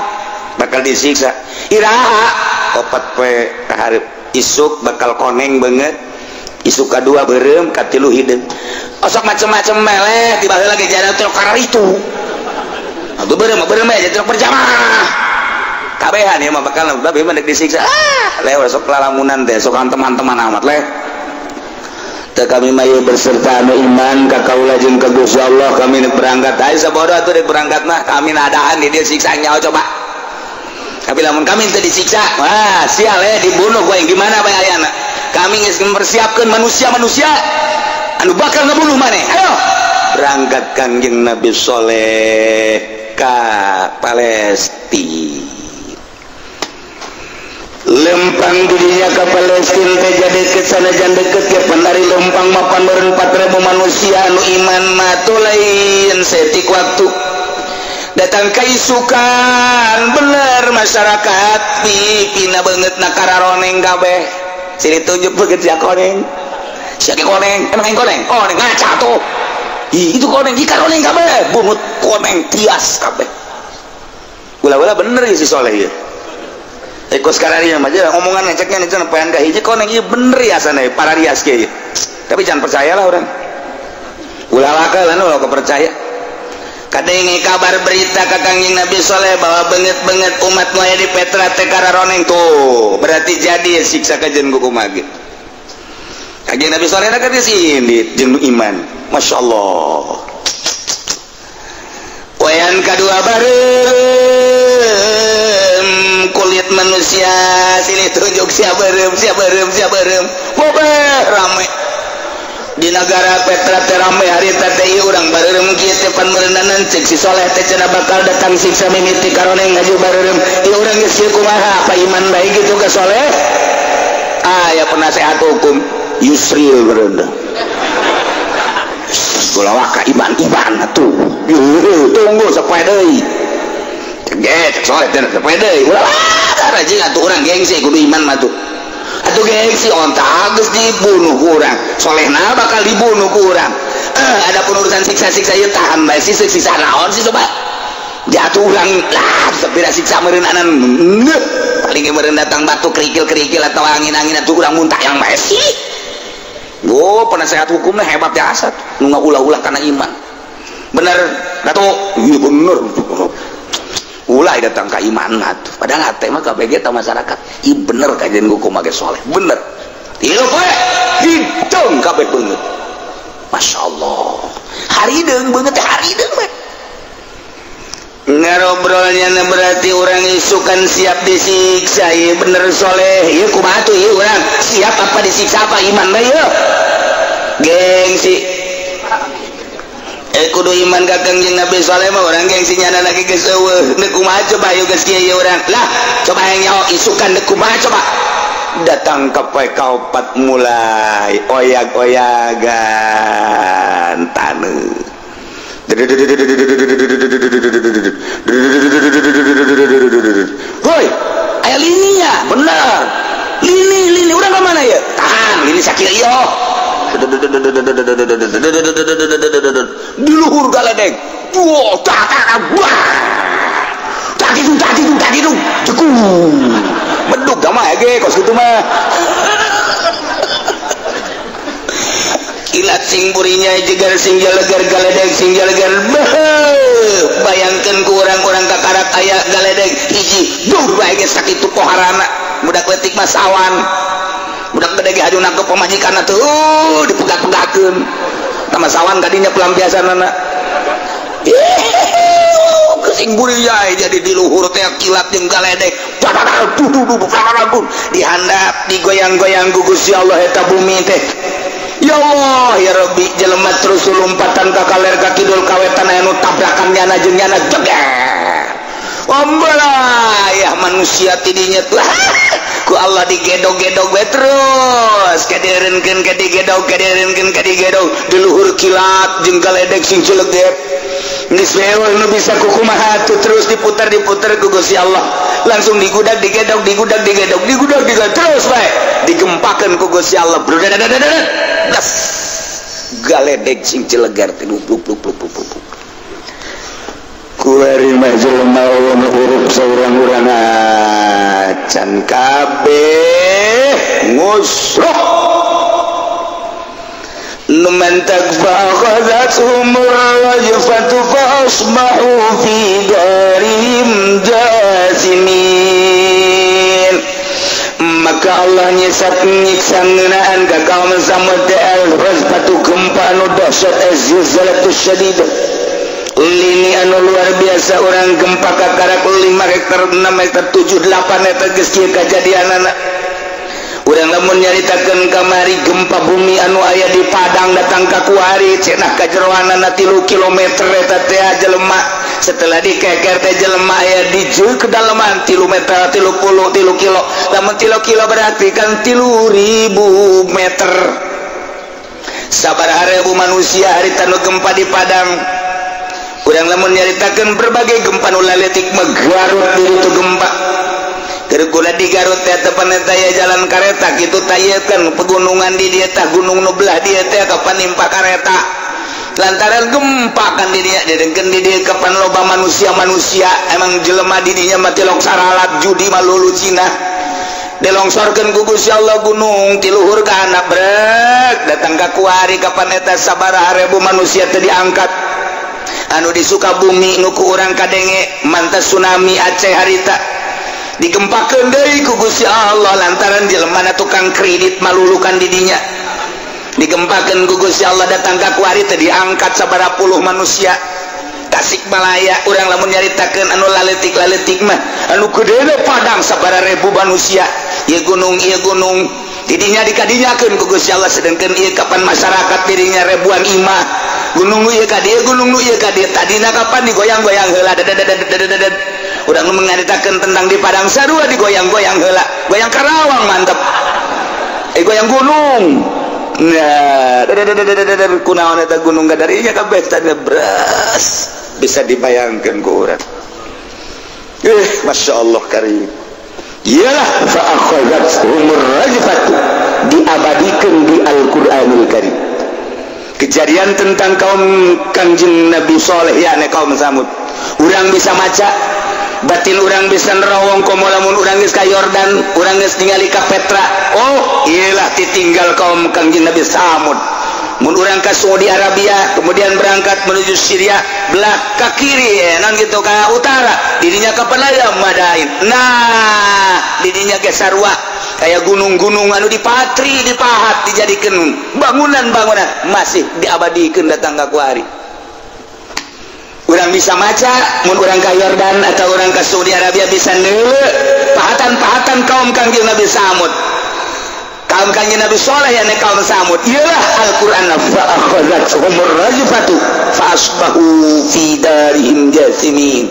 Bakal disiksa. Iraha opat poe ka hareup isuk bakal koneng beungeut. Isuk kadua beureum, katilu hideung. Osok macem-macem meleh tiba heula ge jalan truk kararitu. Atuh beureum beureum bae jadi truk berjamaah. Kabehan ieu mah bakal tapi mah deuk disiksa. Ah, leh sok lalamunan teh sok antem-anteman amat leh. Teu kami mah ieu berserta anu iman ka kaula jeung ka Gusti Allah kami deuk berangkat. Ayo sabodo atuh deuk berangkat mah kami nadaan di dieu siksa nyawa coba. Tapi lamun kami teu disiksa, wah sial dibunuh gua yang gimana bae ayana. Kami geus mempersiapkeun manusia-manusia anu bakal ngebunuh maneh. Ayo berangkat Kangjeng Nabi Soleh ka Palestina. Lempang dirinya ke Palestina teh jadi deket sanajan deket ge pandari lempang mapan meureun 4000 manusia anu iman mah teu lain setik waktu. Datang ka isukan bener masyarakat pipina beungeutna kararoneng kabeh. Sini tunjuk beungeut sia koneng. Sia koneng, emang aing koneng? Koneng ngaca tuh. Ih, itu koneng, ih karoneng kabeh, beungeut koneng tias kabeh. Gula-gula bener ieu si Soleh ieu. Eko sekarang ini aja omongan ngeceknya nih cenah poean ka hiji koneng ieu bener ya sana para rias kieu. Tapi jangan percayalah orang. Ulah laka lah ulah kepercaya. Kadenge kabar berita ka Kangjeng Nabi Soleh bahwa beungeut-beungeut umat nu aya di Petra teh kararoneng tuh. Berarti jadi siksa kajen ku kumaha ge. Kangjeng Nabi Soleh ka di sini jeung iman. Masyaallah. Poean kadua bareng kulit manusia sini tunjuk sia beureum sia beureum sia beureum bobeh rame di negara Petra teh rame harita teh ieu urang bareureum kieu teh pan meureunnanan ceuk si Soleh teh cenah bakal datang siksa mimiti karoneng ngaju bareureum ieu urang geus kieu kumaha apa iman bae kitu ka Soleh aya penasehat hukum Yusril beureum Ulah waka iman-iman atuh. Tunggu sapoe deui. Cek soleh teh sapoe deui. Ulah rajin atuh urang gengsi kudu iman mah tuh. Atuh gengsi onta geus dibunuh ku urang. Solehna bakal dibunuh ku urang. Adapun urusan siksa-siksa ieu tahan bae sih siksa naon sih coba. Jatuh urang lah sapira siksa meureun anan. Paling ge meureun datang batu kerikil-kerikil atau angin-angin atuh urang muntah yang bae sih. Oh, penasehat hukumnya hebat jasa nu ngaulah-ulah kana iman. Bener, Datuk? Iya bener. Ulah datang ka iman atuh. Padahal hate mah KBG ta masyarakat. Ih bener kajian hukum mage soleh. Bener. Ieu poe hideung kabeh beungeut. Masya Allah. Harideung beungeut teh harideung we. Ngarobrolnya berarti orang isukan siap disiksa. Iya bener soleh. Iya kumaha tuh iya orang siap apa disiksa apa iman mah ieu. Gengsi. Kudu iman ka Kangjeng Nabi soleh mah orang gengsi nyana lagi geus eueuh. Deuk kumaha coba ieu geus kieu ieu urang. Lah coba hayang nyaho isukan deuk kumaha coba. Datang ka poe kaopat mulai oyag-oyagan taneuh. Hoi, aya lininya, bener. Lini, lini, urang ka mana ya? Tahan, lini sakit ieu. Di luhur galedeg. Wah, tak tak wah. Tak itu, tak itu, tak itu. Cekung. Beduk da mah ge kos kitu mah. Kilat sing burinya jegar sing jalegar galedeg sing jalegar. Bayangkeun ku urang-urang kakarak aya galedeg hiji dur bae geus sakitu poharana. Budak leutik mah sawan. Budak gede ge haju nangkep pamajikanna tuh dipegak-pegakeun. Tah sawan kadinya pelampiasanana. Sing burinya jadi di luhur teh kilat jeung galedeg. Dihandap digoyang-goyang ku Gusti Allah eta bumi teh. Ya Allah ya Rabbi jelema terus lompatan ka kaler ka kidul ka wetan aya nu tabrakan nyana jeung nyana jeger. Ombola ya manusia tidinya tuh ku Allah digedog-gedog we terus kadieureunkeun ka digedog kadieureunkeun ka digedog di luhur kilat jeung galedeg sing cilegep. Geus mewah nu bisa kukumaha tuh terus diputar-diputar ku Gusti Allah. Langsung digudag digedog digudag digedog digudag digedog terus bae digempakeun ku Gusti Allah. Das galedeg sing cilegar teh pluk pluk pluk pluk pluk. Kuari mah jelema nu urup saurang-urang acan kabeh ngusruk. Numantak fa akhadhathum rajfatu fa asbahu fi darihim jasimin. Maka Allah nyesat nyiksa ngeunaan ka kaum Samud al-rajfatu gempa anu dahsyat az-zilzalatu syadidah. Lini anu luar biasa orang gempa kakarak 5 hektar 6 hektar 7 8 hektar geus kieu kajadianana. Urang lamun nyaritakeun kamari gempa bumi anu aya di Padang datang ka kuari cenah kajeroanana 3 kilometer eta teh jelema. Setelah dikeker teh jelema aya di jeu kedalaman 3 meter 30 3 kilo. Lamun 3 kilo berarti kan 3000 meter. Sabaraha ribu manusia harita nu gempa di Padang. Urang lamun nyaritakeun berbagai gempa nu laletik mah Garut di ditu gempa. Keur di Garut teh tepan eta aya jalan kareta kitu tayeun pegunungan di dieu tah gunung nu belah dieu teh kapan nimpa kareta. Lantaran gempa kan di dieu didengkeun di dieu kapan loba manusia-manusia emang jelema di dinya mah tilok saralat judi malulu Cina. Dilongsorkeun ku Gusti Allah gunung ti luhur ka handap brek datang ka kuari kapan eta sabaraha ribu manusia teh diangkat. Anu di Sukabumi nu ku urang kadenge mantas tsunami Aceh harita digempakeun deui ku Gusti Allah lantaran jelema tukang kredit malulukan di dinya. Digempakeun ku Gusti Allah datang ka kuari teh diangkat sabaraha puluh manusia. Tasikmalaya urang lamun nyaritakeun anu laletik-laletik mah anu gedena Padang sabaraha ribu manusia. Ieu gunung didinya dikadinyakeun ku Gusti Allah sedengkeun ieu kapan masyarakat dirinya ribuan imah. Gunung nu ieu ka dieu gunung nu ieu ka dieu tadina kapan digoyang-goyang heula dadadadadadadad. Urang nu nyaritakeun tentang di Padang sarua digoyang-goyang heula. Goyang Karawang mantep. Goyang gunung. Nah, kunaon eta gunung gadar ieu kabeh teh beres bisa dibayangkeun ku urang. Masya Allah karim. Iyalah fa akhadhathumur rajfatu diabadikan di Al-Qur'anul Karim. Kejadian tentang kaum Kangjeng Nabi Soleh ya kaum Samud. Urang bisa maca, batin urang bisa nerawong komo lamun urang geus ka Yordan, urang geus ningali ka Petra. Oh, iyalah ditinggal kaum Kangjeng Nabi Samud. Mun urang ka Saudi Arabia, kemudian berangkat menuju Syria, belah ke kiri, non gitu ke utara, dirinya ke Penaya Madain. Nah, dirinya ke sarua kayak gunung-gunung anu dipatri, dipahat, dijadikan bangunan-bangunan masih diabadikan datang ke kuari. Urang bisa maca, mun urang ka Yordan atau urang ke Saudi Arabia bisa neuleuh pahatan-pahatan kaum Kangjeng Nabi Samud. Kaum Kangjeng Nabi Soleh yang kaum Samud. Iyalah Al-Qur'an fa akhadhathumur rajfatu fa asbahu fi darihim jathimin.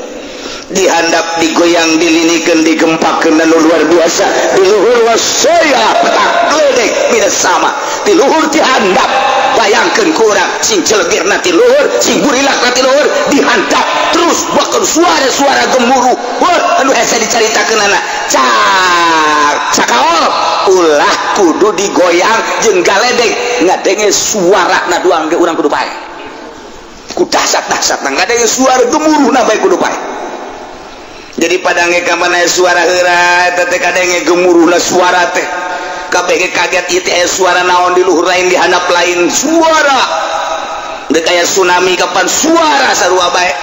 Dihandap, digoyang, dilinikan, digempakeun anu luar biasa. Di luhur wasaya petak gledek minas sama. Di luhur dihandap, bayangkeun ku urang sing celegirna ti luhur, sing burilakna ti luhur, dihandap terus bahkan suara-suara gemuruh. Wah, anu hese dicaritakeun anak. Cak, cakaol ulah kudu digoyang jeung galedek ngadenge suara na doang ge urang kudu pae. Ku dahsyat-dahsyatna ngadenge suara gemuruhna bae kudu pae. Jadi padange ka mana suara heura eta teh kadenge gemuruhna suara teh. Kabeh ge kaget ieu teh aya suara naon di luhur lain di handap lain suara. Deuk aya tsunami kapan suara sarua bae.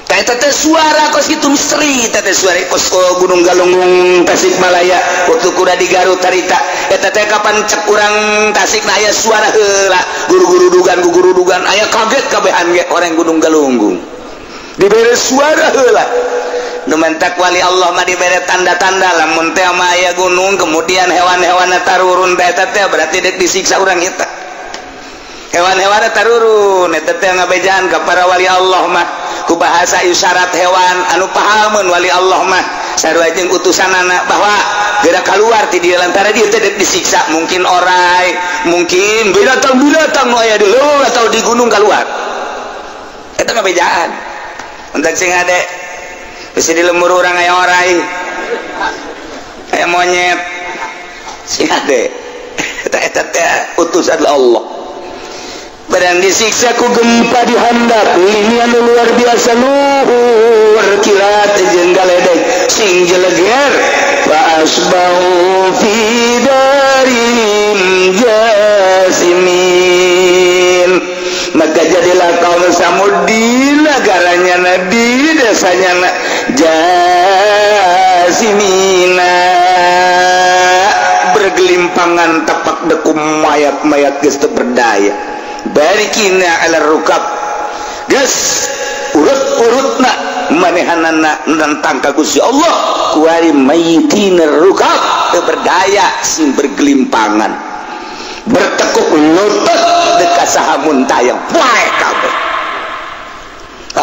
Tah eta teh suara kos kitu misteri eta teh suara kos Gunung Galunggung Tasikmalaya waktu kuda di Garut harita eta teh kapan cek urang Tasik aya suara heula guru-guru dugan guru dugan aya kaget kabehan ge orang Gunung Galunggung dibere suara heula nu mentak wali Allah mah dibere tanda-tanda lamun teh mah aya gunung kemudian hewan-hewan tarurun teh eta teh berarti deuk disiksa urang eta hewan-hewan tarurun eta teh ngabejaan ka para wali Allah mah ku bahasa isyarat hewan anu pahameun wali Allah mah sarua jeung utusanana bahwa geura kaluar ti dieu lantaran dieu teh deuk disiksa mungkin orai mungkin binatang-binatang nu aya di leuweung atau di gunung kaluar eta ngabejaan entak sing ade bisi di lembur urang aya orai aya monyet sing ade eta eta teh utusan Allah. Barang disiksa ku gempa dihandap ini anu luar biasa luhur kilat jeung galedeg sing jeleger fa asbahu fi darihim jasimin. Maka jadilah kaum Samud di negaranya Nabi desanya jasimina bergelimpangan tapak dekum mayat-mayat geus teu berdaya. Barikina ala rukab geus urut-urutna manehanana nentang ka Gusti Allah kuari mayitina rukab teu berdaya sing bergelimpangan bertekuk lutut dekat saha muntayang wae kabeh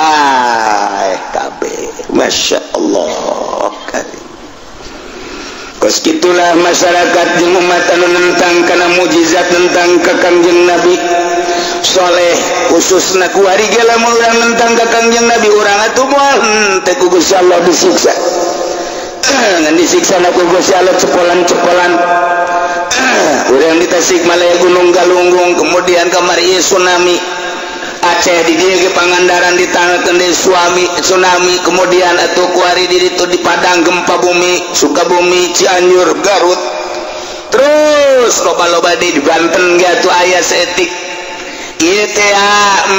ai kabeh Masya Allah karim. Kos kitulah masyarakat jeung umat anu nentang kana mukjizat tentang ka Kangjeng Nabi Soleh khususna kuari ge lamun urang nentang ka Kangjeng Nabi urang atuh moal henteu ku Gusti Allah disiksa. Ngan disiksa na ku Gusti Allah cepolan-cepolan. Urang di Tasikmalaya Gunung Galunggung kemudian kamari tsunami Aceh di dieu ge Pangandaran ditangkeun deui suami tsunami kemudian atuh kuari di ditu di Padang gempa bumi Sukabumi Cianjur Garut terus loba-loba di Banten ge atuh aya saeutik ieu teh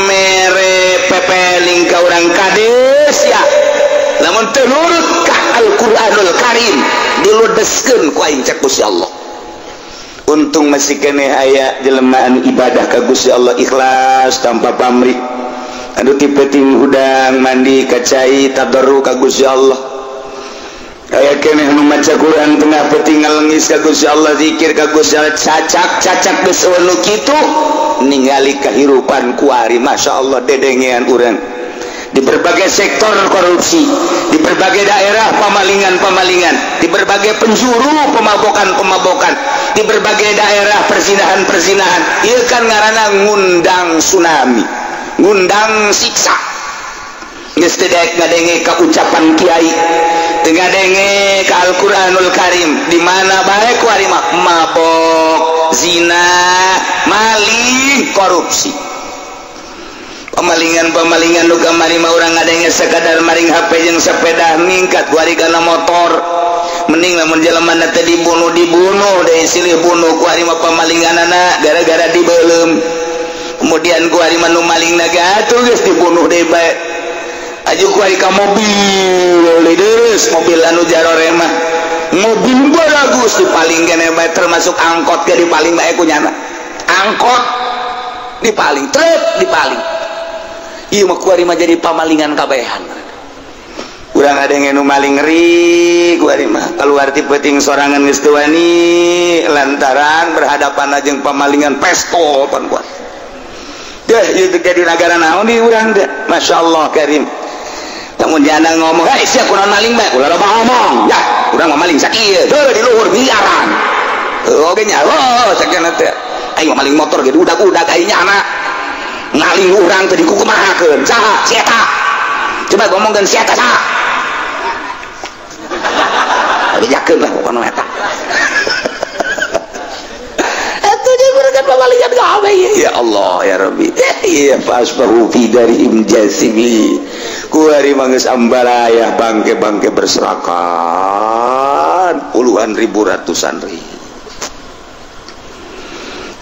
mere pepeling ka urang kades ya lamun teu nurut ka Al-Qur'anul Karim diludeskeun ku aing cek Gusti Allah. Untung masih keneh aya jelema ibadah ka Gusti Allah ikhlas tanpa pamrih anu ti peuting hudang mandi ka cai tadarru ka Gusti Allah aya keneh nu maca Quran tengah peuting ngalengis ka Gusti Allah zikir ka Gusti Allah cacak-cacak geus nu kitu ningali kahirupan kuari Masya Allah dedengean urang Di berbagai sektor korupsi, di berbagai daerah pemalingan-pemalingan, di berbagai penjuru pemabokan-pemabokan, di berbagai daerah perzinahan-perzinahan. Ieu kan ngaranna ngundang tsunami, ngundang siksa. Geus teu daek ngadenge ka ucapan kiai, teu ngadenge ka Al-Qur'anul Karim, di mana bae ku ari mah mabok, zina, maling, korupsi. Pemalingan-pemalingan nu kamari mah urang ngadenge sakadar maring HP jeung sepeda ningkat ku ari kana motor. Mending lamun jelema teh dibunuh-dibunuh deui silih bunuh ku ari mah pemalinganana gara-gara dibeuleum. Kemudian ku ari mah nu malingna ge atuh geus dibunuh deui bae. Aju ku ari ka mobil deus mobil anu jarore mah. Mobil baragus dipaling keneh bae termasuk angkot ge dipaling bae ku nyana. Angkot dipaling, truk dipaling. Ieu mah kuari mah jadi pamalingan kabehan. Urang ada nu maling ngeri kuari mah keluar ti peuting sorangan geus teu wani lantaran berhadapan jeung pamalingan pestol pan kuat. Deh ieu teh jadi nagara naon di urang teh. Masyaallah karim. Lamun jana ngomong, "Hei sia kunaon maling bae?" Ulah loba ngomong. Ya, urang mah maling sakieu. Heuh di luhur biaran. Heuh oge nya. Oh, sakieu teh. Aing mah maling motor ge udag-udag aing nyana. Ngaling urang teh dikukumahakeun saha si eta coba ngomongkeun si eta saha bejakeun lah pokona eta atuh jeung urang kan pamalingan gawe ya Allah ya Rabbi ya fasbahu fi darihim jasimi kuari mah geus ambalayah bangke-bangke berserakan puluhan ribu ratusan ribu.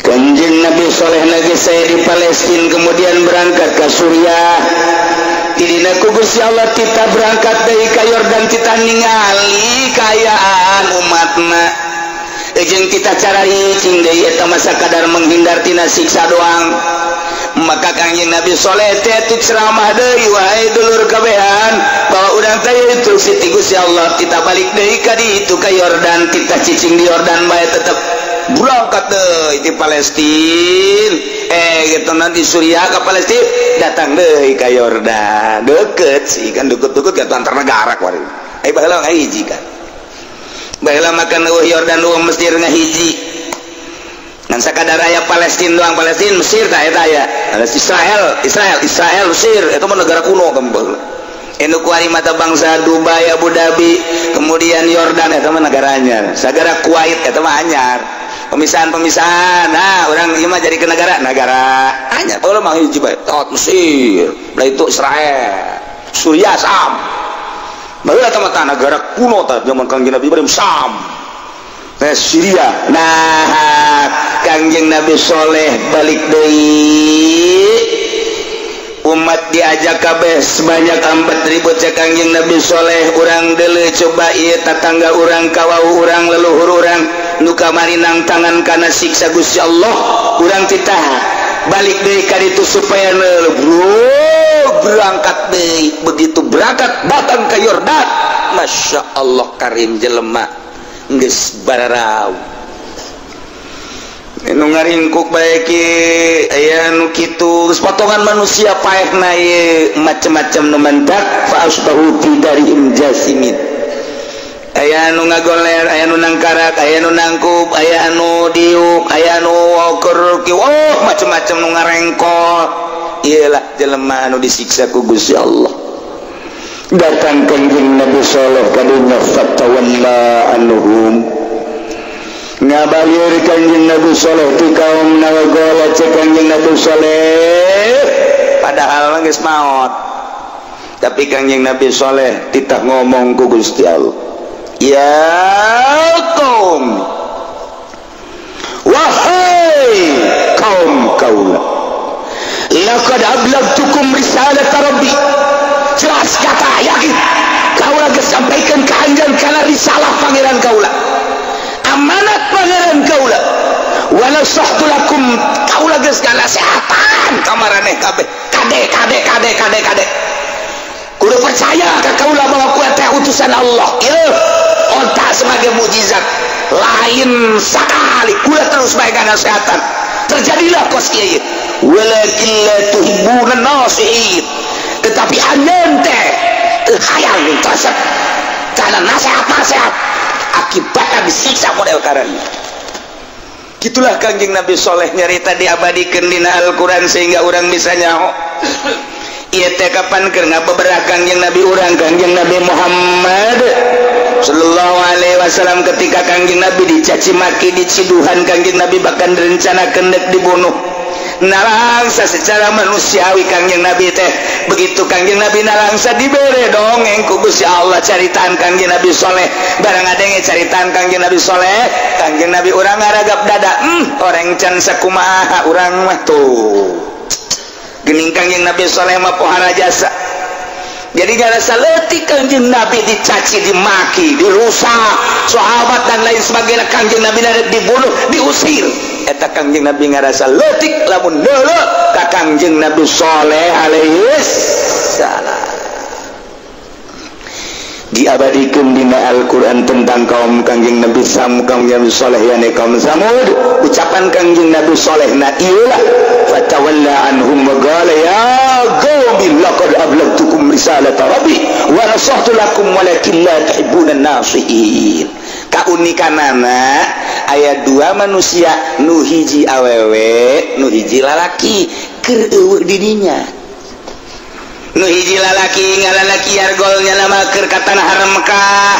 Kanjeng Nabi Soleh lagi saya di Palestina kemudian berangkat ke Suriah. Tidina ku Gusti Allah kita berangkat dari ka Yordan kita ningali kaayaan umatna. Jeung kita cararicing deui eta mah sakadar menghindar tina siksa doang. Maka Kanjeng Nabi Soleh teh tu ceramah deui wahai dulur kabehan bahwa urang teh instruksi ti Gusti Allah kita balik deui ka ditu ka Yordan kita cicing di Yordan bae tetep berangkat deh di Palestina gitu nanti Suriah ke Palestina datang deh ke Yordan deket sih kan deket-deket ke antar negara kuari baheula ngahiji kan baheula makan eueuh Yordan eueuh Mesir ngahiji ngan sakadar aya Palestina doang Palestina Mesir tah eta aya Israel Israel Israel Mesir eta mah negara kuno kembal anu kuari mata bangsa Dubai Abu Dhabi kemudian Yordan eta mah negaranya sagara Kuwait eta mah anyar pemisahan-pemisahan nah orang ieu mah jadi ke negara negara anyar baheula mah hiji bae tot Mesir belah itu Israel Suriah Sam baheula eta mah negara kuno tah zaman Kangjeng Nabi Ibrahim Sam nah Syria nah Kangjeng Nabi Soleh balik deui umat diajak kabeh sebanyak 4.000 cek Kangjeng Nabi Soleh urang deuleu coba ieu tatangga urang kawau urang leluhur urang nu kamari nang tangan kana siksa Gusti Allah urang titah balik deui ka ditu supaya berangkat deui begitu berangkat datang ka Yordan Masya Allah karim jelema geus bararau nu ngaringkuk bae ki aya nu kitu geus potongan manusia paehna ieu macam-macam nu mentak fa asbahu fi darihim jasimin aya anu ngagoler aya anu nangkarak aya anu nangkup aya anu diuk aya anu keur oh macam-macam nu ngarengkol ieu lah jelema anu disiksa ku Gusti Allah. Datang Kanjeng Nabi Saleh ka dunya fatawalla anhum ngabalir Kanjeng Nabi Saleh ti kaum nawagola cek Kanjeng Nabi Saleh padahal geus maot tapi Kanjeng Nabi Saleh titah ngomong ku Gusti Allah ya kaum wahai kaum kaula laqad ablagtukum risalata rabbi jelas kata yakin kaula geus sampaikan ka anjeun kana risalah pangeran kaula amanat pangeran kaula wa nasahtu lakum kaula geus ngasehatan ka maraneh kabeh kade kade kade kade kade kudu percaya ka kaula bahwa ku teh utusan Allah ieu onta sebagai mukjizat lain sakali kula terus bae ngasehatan terjadilah kos ieu walakin la tuhibbuna nasihin Tetapi anjeun teh teu hayang resep karena nasihat-nasihat akibatnya disiksa model karena. Gitulah Kangjeng Nabi Soleh nyarita diabadikeun dina Al-Qur'an sehingga urang bisa nyaho. Ieu teh kapan keur ngabeberah Kangjeng Nabi urang Kangjeng Nabi Muhammad sallallahu alaihi wasallam ketika Kangjeng Nabi dicaci maki diciduhan Kangjeng Nabi bahkan direncanakeun dek dibunuh. Nalangsa secara manusiawi Kangjeng Nabi teh begitu Kangjeng Nabi nalangsa dibere dongeng ku Gusti Allah caritaan Kangjeng Nabi Soleh barang adenge caritaan Kangjeng Nabi Soleh Kangjeng Nabi urang ngaragap dada orang can sakumaha urang mah tuh geuning Kangjeng Nabi Soleh mah pohara jasa. Jadi ngarasa leutik Kangjeng Nabi dicaci dimaki dirusak sahabat dan lain sebagainya Kangjeng Nabi dibunuh diusir eta Kangjeng Nabi ngarasa leutik lamun deuleu ka Kangjeng Nabi Soleh alaihi salam. Diabadikeun dina Al-Qur'an tentang kaum Kangjeng Nabi Sam Kangjeng Nabi Soleh yani kaum Samud ucapan Kangjeng Nabi Soleh na ieulah fatawalla anhum wa qala ya qaumi laqad ablagtukum risalata rabbi wa nasahtu lakum walakin la tuhibbuna an-nasihin. Kaunikanana aya dua manusia nu hiji awewe nu hiji lalaki keur eueuh didinya nu hiji lalaki ngalalaki yargolnya nama keur ka tanah haram Mekah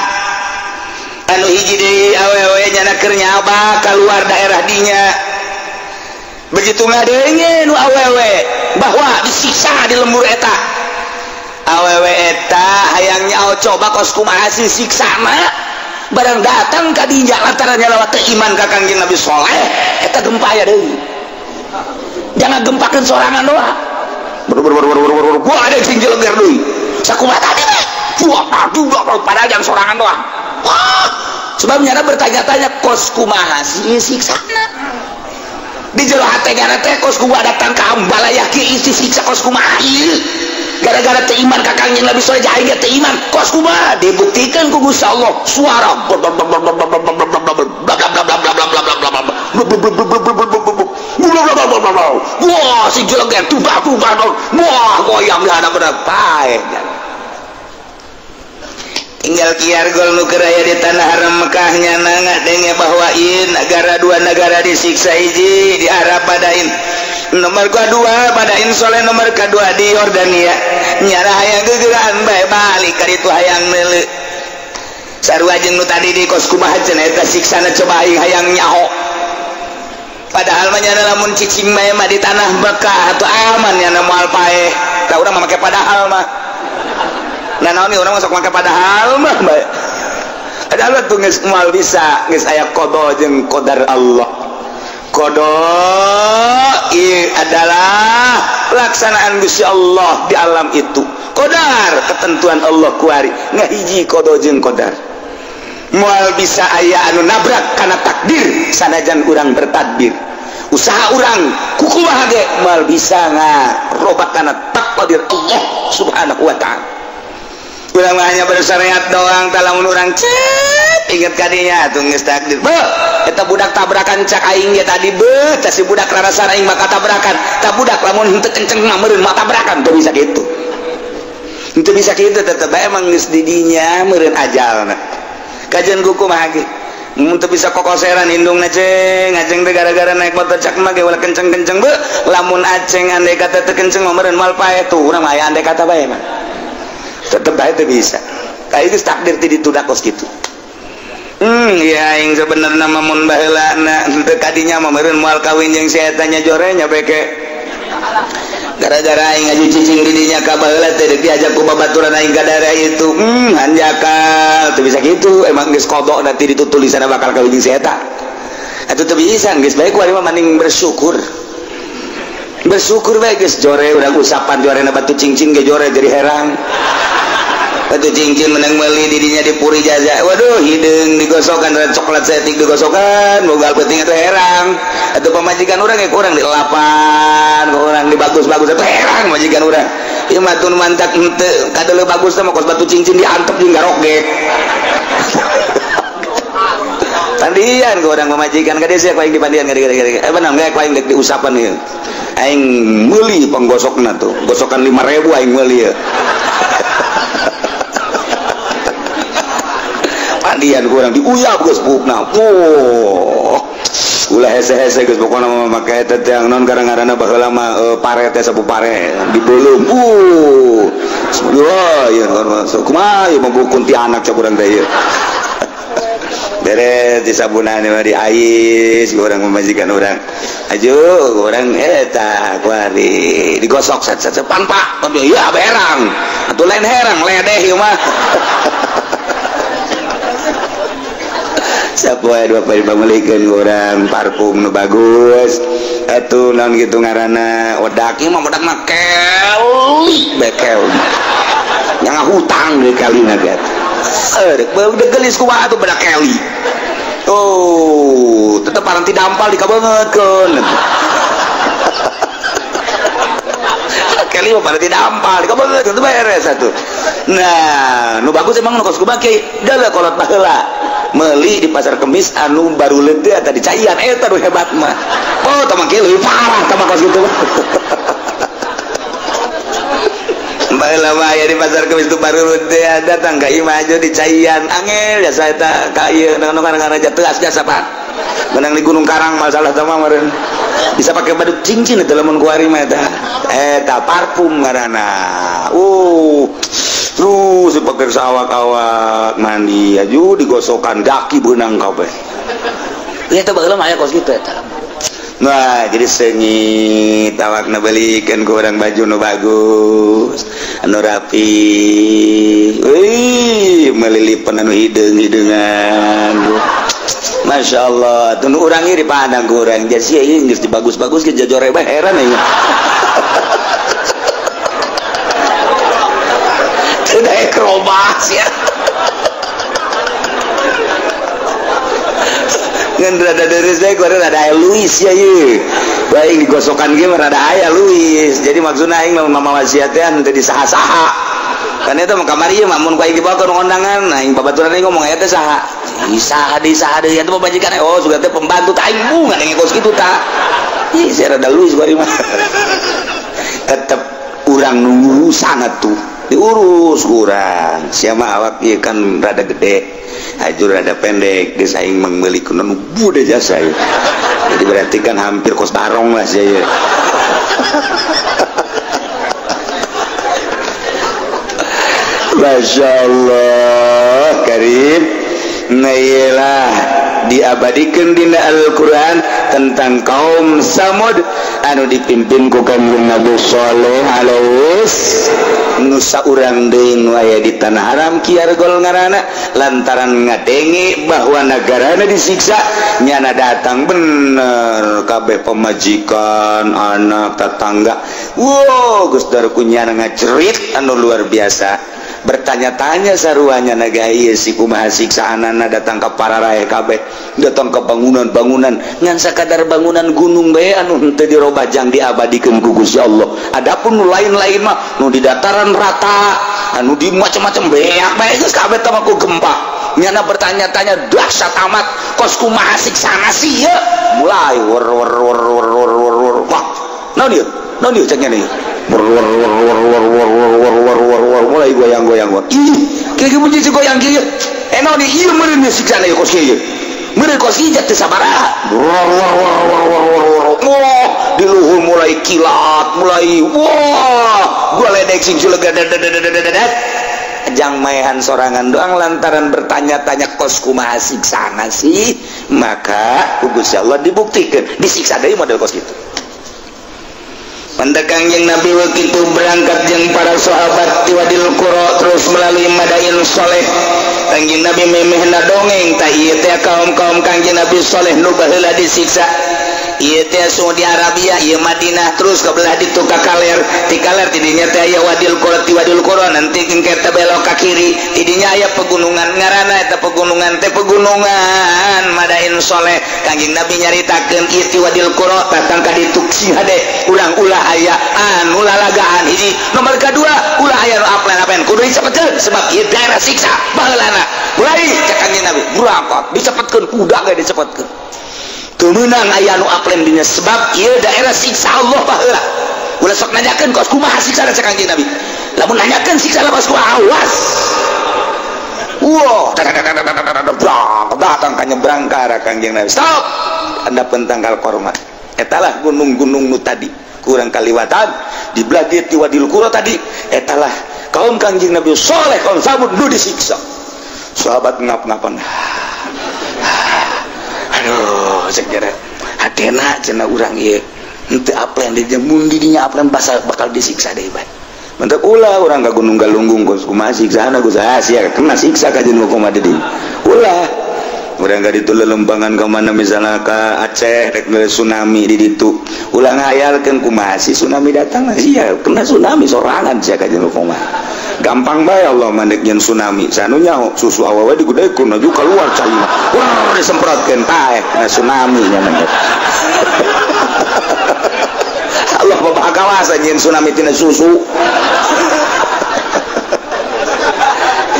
anu hiji deui awewe nyana keur nyaba kaluar daerah dinya begitu ngadenge nu awewe bahwa disiksa di lembur eta awewe eta hayang nyaho coba kos kumaha sih siksana barang datang ka dinya lantaran nyalawat teu iman ka Kangjeng Nabi Soleh eta gempa aya deui jangan gempakeun sorangan doang ber gua ada sing jeleger deui sakumaha tadi teh gua aduh padahal jangan sorangan doang. Wah sebab nyana bertanya-tanya kos kumaha sih siksana di jero hate gara teh kos kumaha datang ka ambalaya ki isi siksa kos kumaha ieu gara-gara teu iman ka Kangjeng Nabi Soleh aing ge teu iman kos kumaha dibuktikan ku Gusti Allah suara wah si jeleger tubah tubah wah goyang di hadap pae tinggal kiargol nu keur aya di tanah haram Mekah nyana ngadenge bahwa ieu negara dua negara disiksa hiji di Arab padain nomor kedua padain Soleh nomor kedua di Yordania nyana hayang gegeraan bae balik ka ditu hayang meuleuh sarua jeung nu tadi di kos kumaha cenah eta siksana coba aing hayang nyaho padahal mah nyana lamun cicing bae mah di tanah Mekah atuh aman nyana moal paeh da urang mah make padahal mah nah naon urang masuk make padahal mah bae padahal tuh geus moal bisa geus aya qada jeung qadar Allah. Qada ieu adalah pelaksanaan Gusti Allah di alam itu qadar ketentuan Allah kuari ngahiji qada jeung qadar moal bisa aya anu nabrak kana takdir sanajan urang bertadbir usaha urang kukumaha ge moal bisa ngarobat kana takdir Allah subhanahu wa ta'ala. Urang hanya bersyariat doang lamun urang cep inget kadinya atuh geus takdir beuh eta budak tabrakan cak aing ge tadi beuh tah si budak rarasana aing maka tabrakan tah budak lamun henteu kenceng mah meureun mah tabrakan teu bisa kitu henteu bisa kitu tetep bae emang geus di dinya meureun ajalna kajian kumaha ge mun teu bisa kokoseran indungna ceng aceng teh gara-gara naik motor cak mah ge ulah kenceng-kenceng beuh lamun aceng andai kata teu kenceng mah meureun moal paeh tuh urang mah aya andai kata bae mah tetep bae teu bisa kayak geus takdir ti ditunda kos kitu. Ya aing sebenarnya mah mun baheulana henteu kadinya mah meureun moal kawin jeung si eta nya jore nya beke gara-gara aing ngaju cicing di dinya ka baheula teh diajak ku babaturan aing ka daerah itu hanjakal teu bisa kitu emang geus qada nanti ditu tulisanna bakal kawin jeung si eta atuh teu bisa geus bae ku ari mah mending bersyukur bersyukur bae geus jore urang usapan jorena batu cincin ge jore jadi herang batu cincin menang meuli didinya dipuri jaza waduh hideung digosokan dan coklat setik digosokan bogal penting itu herang atau pamajikan urang ya kurang dilapan kurang dibagus-bagus itu herang majikan urang ieu mah tun mantak henteu kadeuleu bagus teh mah kos batu cincin diantep jeung garok ge. Pandian ke orang pemajikan ka dia sia ku aing dipandian ka dia. Benar enggak ku aing dek diusapan ieu. Aing meuli panggosokna tuh. Gosokan 5.000 aing meuli ieu. Pandian ku urang diuyap geus buukna. Oh. Ulah hese-hese geus pokona mah make eta teh naon gara-garana baheula mah pare teh sapu pare dibeuleum. Wah, ieu kumaha ieu mah kuntianak cek urang teh ieu. Beres disabunan mah diais urang pamajikan urang. Aju urang eta kuari digosok set set pan pak. Iya berang. Atuh lain herang ledeh ieu mah. Sapoe dua pari pamilikeun urang parfum nu bagus. Atuh naon kitu ngaranna wedak ieu mah wedak mah keli bekel. Yang hutang deui kalina ge. Udah gelis kumaha atuh bedak keli. Oh, tetep paranti dampal dikabeungeutkeun. Keli mah paranti dampal dikabeungeutkeun teu beres atuh. Nah, nu bagus emang nu kos kumaha kieu deuleu kolot baheula. Meuli di pasar Kemis anu baru leuteut eta dicaian eta nu hebat mah. Oh, tah mah kieu leuwih parah tah mah kos kitu. Baheula mah aya di pasar Kemis tu baru leuteut datang ka imah aja dicaian angel jasa eta ka ieu nu ngaranna teas jasa Pak. Menang di Gunung Karang masalah tah mah meureun. Bisa pakai baduk cincin eta lamun kuari mah eta. Eta parfum ngaranna. Terus dipakai sawak-awak mandi aju digosokan daki beunang kabeh. Ieu teh baheula mah aya kos kitu eta. Nah, jadi seungit awakna beulikeun ku urang baju nu bagus, anu rapi. Euy, melilipan anu hideung-hideungan. Masya Allah, tunu urang ieu dipandang ku urang. Jadi ieu geus dibagus-bagus ge jajore bae heran ieu. Tidak akrobas ya. Ngan rada deres deh, gua rada aya Luis ya ye. Baik digosokan ge rada aya Luis. Jadi maksudna aing lamun mama wasiat teh henteu disaha-saha. Kan eta mah kamari ieu mah mun ku aing dibawa ka undangan, aing babaturan aing ngomong aya teh saha. Saha deui saha deui eta pamajikan oh sugan teh pembantu tah aing bunga ngadenge kos kitu tah. Ih sia rada Luis gua mah. Tetep urang nu ngurusan atuh. Diurus kurang siapa awak ieu kan rada gede hajur rada pendek geus aing meuli kuno nu bude jasa ieu. Jadi berarti kan hampir kos barong lah sia ieu. Masya Allah karim. Nah iyalah diabadikan dina Al-Quran tentang kaum Samud anu dipimpin ku Kanjeng Nabi Shaleh alaihi nusa urang deui nu aya di tanah haram Kiargol ngaranna lantaran ngadenge bahwa nagarana disiksa nyana datang bener kabeh pemajikan anak tetangga wow geus darku nyana ngajerit anu luar biasa bertanya-tanya saruanya naga ieu si kumaha siksaanana datang ka para rae kabeh datang ke bangunan-bangunan ngan sakadar bangunan gunung bae anu henteu dirobah jang diabadikeun ku Gusti Allah. Adapun nu lain-lain mah nu di dataran rata anu di macam-macam beak bae geus kabeh teh mah ku gempa. Nyana bertanya-tanya dahsyat amat kos kumaha siksana sih ieu mulai wer wer wer wer wer wer wer wah naon ieu naon ieu cek nya ieu wer wer wer wer wer wer wer wer wer wer mulai goyang-goyang ih kieu bunyi si goyang kieu naon ieu meureun siksana ieu kos kieu meureun kos ieu teu sabaraha wer wer wer wer wer wer wah di luhur mulai kilat mulai wah gua ledek sing lega jang maehan sorangan doang lantaran bertanya-tanya kos kumaha siksana sih maka ku Gusti Allah dibuktikan disiksa deui model kos kitu. Pendekang yang Nabi waktu itu berangkat yang para sahabat di Wadil Qura terus melalui Madain Soleh. Kanjeng Nabi memehna dongeng tah ieu teh kaum-kaum Kanjeng Nabi Soleh nu baheula disiksa. Ieu teh Saudi Arabia, ieu Madinah terus ke belah ditu ka kaler, ti kaler ti dinya teh aya Wadil Qura, ti Wadil Qura nanti engke teh belok ka kiri, ti dinya aya pegunungan ngaranna eta pegunungan teh pegunungan Madain Soleh. Kangjeng Nabi nyaritakeun ieu ti Wadil Qura datang ka ditu sing hade urang ulah aya anu lalagaan hiji, nomor kadua ulah aya nu aplen-aplen kudu dicepetkeun sebab ieu daerah siksa baheulana. Mulai cek Kangjeng Nabi berangkat dicepetkeun kuda ge dicepetkeun. Teu meunang aya nu aplen dinya sebab ieu daerah siksa Allah baheula. Ulah sok nanyakeun kos kumaha siksa cek Kangjeng Nabi. Lamun nanyakeun siksa kos kumaha awas. Wah, datang ka nyebrang ka arah Kangjeng Nabi. Stop. Anda pentangkal korma. Etalah gunung-gunung nu tadi kurang kaliwatan di belah dieu ti Wadil Qura tadi etalah kaum Kangjeng Nabi Soleh kaum Samud nu disiksa. Sahabat ngap-ngapan. Aduh, cek jere. Hatena cenah urang ieu. Henteu aplen di dinya mun di dinya aplen bakal disiksa deui bae. Mentek ulah urang ka Gunung Galunggung kos kumaha siksana geus sia kena siksa ka jeung kumaha di dinya. Ulah urang ka ditu lelempangan ka mana misalnya ka Aceh rek tsunami di ditu. Ulah ngahayalkeun kumaha sih tsunami datang sia kena tsunami sorangan sia ka jeung kumaha. Gampang bae Allah mandek nyen tsunami sanu nyaho susu awewe digudekeun aju keluar caina. Wah disemprotkeun taeh kena tsunami nya mah. Allah bapak kawasan nyen tsunami tina susu.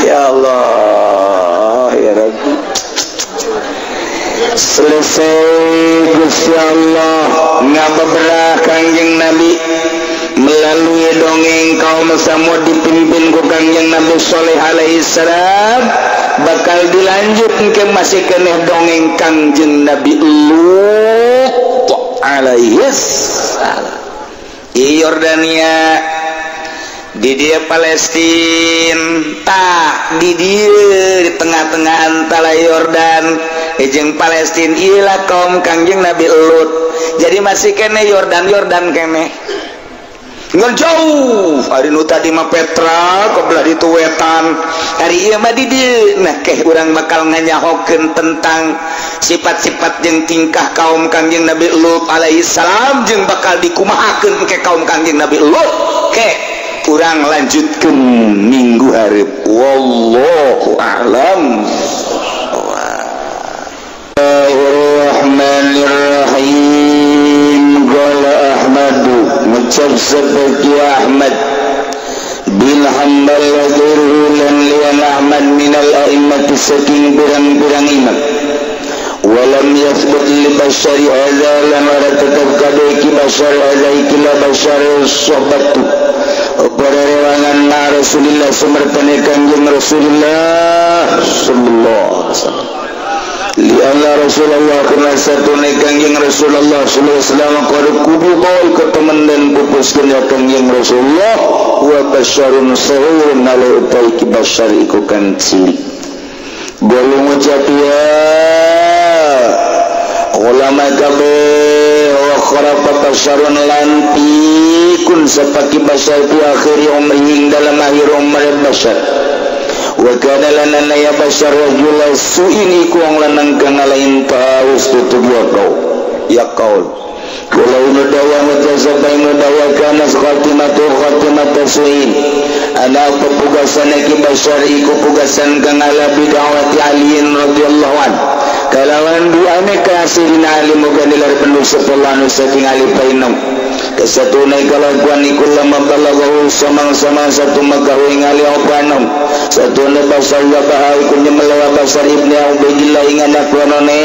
Ya Allah ya Rabbi. Selesai Gusti Allah ngabeberah Kangjeng Nabi melalui dongeng kaum Samud dipimpin ku Kangjeng Nabi Sholeh alaihi salam bakal dilanjut ke masih keneh dongeng Kangjeng Nabi Lut alaihi salam. Di Yordania, di dia Palestina, tak di dia di tengah-tengah antara Yordan jeung Palestina ilah kaum Kangjeng Nabi Lut. Jadi masih kene Yordan Yordan kene. Ngan jauh hari nu tadi mah Petra kebelah ditu wetan hari ieu mah di dieu. Nah keh urang bakal nganyahokeun tentang sifat-sifat jeung tingkah kaum Kangjeng Nabi Lut alaihi salam jeung bakal dikumahakeun ke kaum Kangjeng Nabi Lut. Keh urang lanjutkeun minggu hareup. Wallahu a'lam. Bismillahirrahmanirrahim. Qala Ahmadu ngucap seperti Ahmad bin Hanbal wa ghairuhu lan liyan Ahmad minal a'immati saking pirang-pirang imam. Walam yathbut li bashari hadza lan ora tetep kade iki bashar hadza iki la bashar sohbatu para rewangan ma Rasulillah sumertane Kangjeng Rasulullah sallallahu alaihi wasallam. Lianna Rasulullah kena satu Kangjeng Rasulullah sallallahu alaihi wasallam qad kubida ketemen dan pupuskeun ya Kangjeng Rasulullah wa basyarun sahurun ala utaiki basyar iku kan cilik. Golong ngucap ya ulama kabeh wa kharafa basyarun lan pikun sapaki basyar fi akhir umrihi dalam akhir umur basyar. Wa kana lana ya basyar rajula su'ini ku wong lanang kang lain taus tutug ya kau ya kaul walau nudawa mutasabai nudawa kana khatimatu khatimatu su'in ana pepugasan iki basyar iku pugasan kang ala bid'awati aliin radhiyallahu an kalawan duane kasirin ali muga nilar penuh sepuluh saking ali painong kesatune kalakuan iku lama balaghahu samang-samang satu makahu ing ali opanong satune basar wa bahau iku nyemelewa basar ibni Ubaidillah ing anak wanone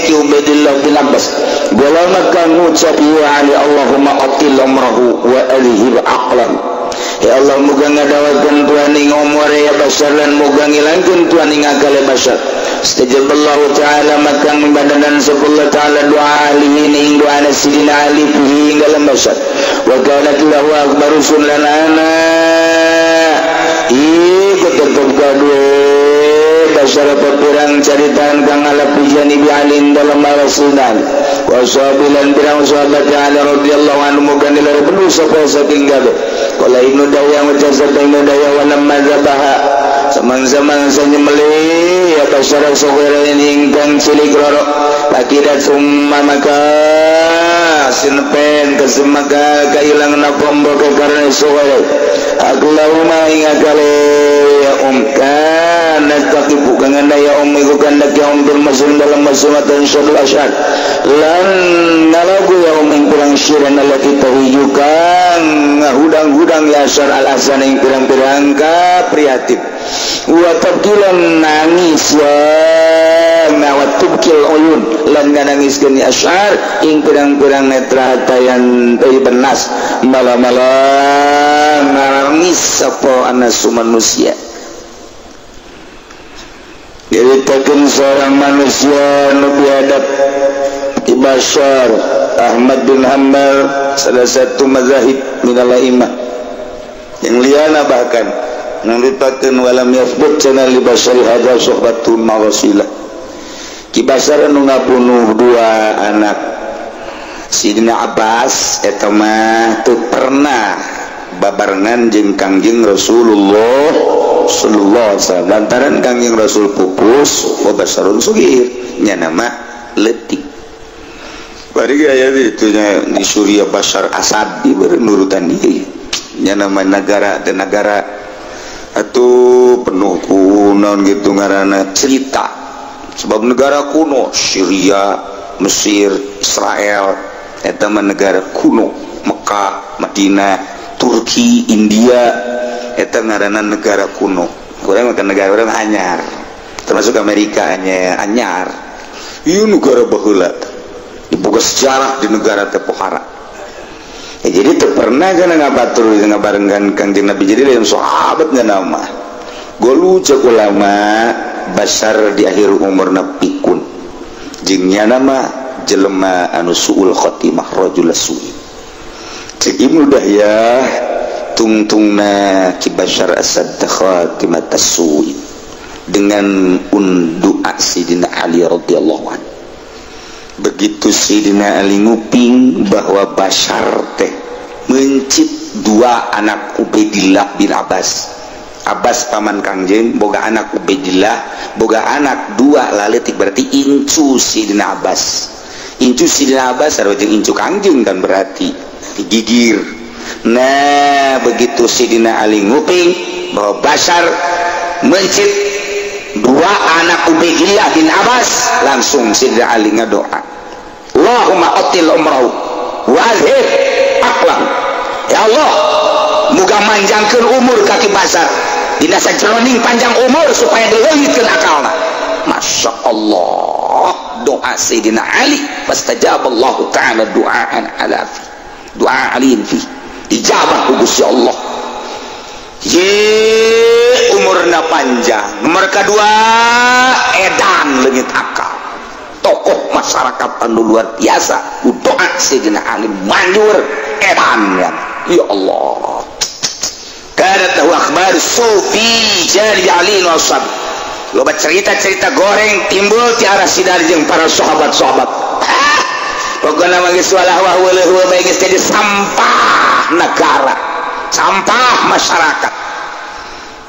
ki Ubaidillah bin Abbas golongan kang ngucap ya ali Allahumma atil umrahu wa alhi aqlan ya Allah muga ngadawakeun Tuhan ing umure ya basar lan muga ngilangkeun Tuhan ing akale basar. Istajaballahu ta'ala maka membadanan sepuluh ta'ala doa alihi ing doa sidina ali fihi ing dalam basar wa kanat lahu akbaru sunan ana iku tetep kadue basar pirang caritaan kang ala pijani bi alin dalam rasulan wa sahabilan pirang sahabat ali radhiyallahu anhu muga nilar penuh sapa saking gabe qala ibnu dawya wa jazata ibnu dawya wa lamma zabaha Samang-samang nyembelih ya basara sogera ingkang cilik loro pakidat summa maka sinpen kesemaka kailangan apa mboko karena sogera aglahuma ing akale ya kana taqibu kang ya iku kandak ya bil masjid dalam masjid syadul asyar lan nalagu ya ing pirang syiran allati tahuyu kang ngahudang-hudang ya asyar al azan ing pirang-pirang kaprihatib wa tabkilan nangis ya wa tubkil uyun lan nangiskeun asyar ing pirang-pirang netra hatayan benas mala-mala nangis sapa anasu manusia. Diceritakan seorang manusia nu biadab di Bashar Ahmad bin Hanbal, salah satu mazahib minal a'immah yang liana bahkan ngaritakeun walam yathbut cenah li Bashar hadza suhbatun mawasilah. Ki Bashar nu ngabunuh dua anak Sidina Abbas eta mah teu pernah babarengan jeung Kangjeng Rasulullah sallallahu alaihi wasallam. Lantaran Kangjeng Rasul pupus wa basarun sugir nya nama leutik. Bari aya ditu nya di Suriah Bashar Asad di nurutan ieu nya nama negara dan negara atuh penuh ku naon gitu ngaranna cerita. Sebab negara kuno Syria, Mesir, Israel eta mah negara kuno, Mekah, Madinah, Turki, India eta ngaranna negara kuno. Urang mah negara urang anyar, termasuk Amerika anyar. Ieu negara baheula dibuka sejarah di negara teh pohara. Ya, jadi teu pernah kana ngabatur ngabarengkan Kangjeng Nabi. Jadi lain sahabat nya nama. Golu cek ulama Bashar di akhir umurna pikun. Jeung nya nama jelema anu suul khotimah rajul su'i. Cek Ibnu Dahyah tungtungna Ki Bashar Asad khatimat as-su'i dengan undu'a Sidina Ali radhiyallahu anhu. Begitu Sidina Ali nguping bahwa Bashar teh mencit dua anak Ubaidillah bin Abbas. Abbas paman Kangjeng boga anak Ubaidillah, boga anak dua laletik berarti incu Sidina Abbas. Incu Sidina Abbas sarua jeung incu Kangjeng kan berarti digigir. Nah begitu Sidina Ali nguping bahwa Bashar mencit dua anak Ubaidillah bin Abbas, langsung Sidina Ali ngadoa, Allahumma atil umrahu wa azhib aqlahu. Ya Allah, muga manjangkeun umur ka Ki Bashar dina sajeroning panjang umur supaya dileungitkeun akalna. Masya Allah, doa Sidina Ali fastajaballahu ta'ala du'aan ala fi doa aliin fi ijabah ku Gusti Allah. Ye umurna panjang, nomor kedua edan leungit akal, tokoh masyarakat anu luar biasa. Doa Sayyidina Ali manjur edan ya. Ya Allah, kanat lahu akhbar sufi jari Ali wa sahab. Loba cerita-cerita goreng timbul ti arah sidar jeung para sahabat-sahabat. Pokona mah geus walah wah weuleuh bae geus jadi sampah negara, sampah masyarakat.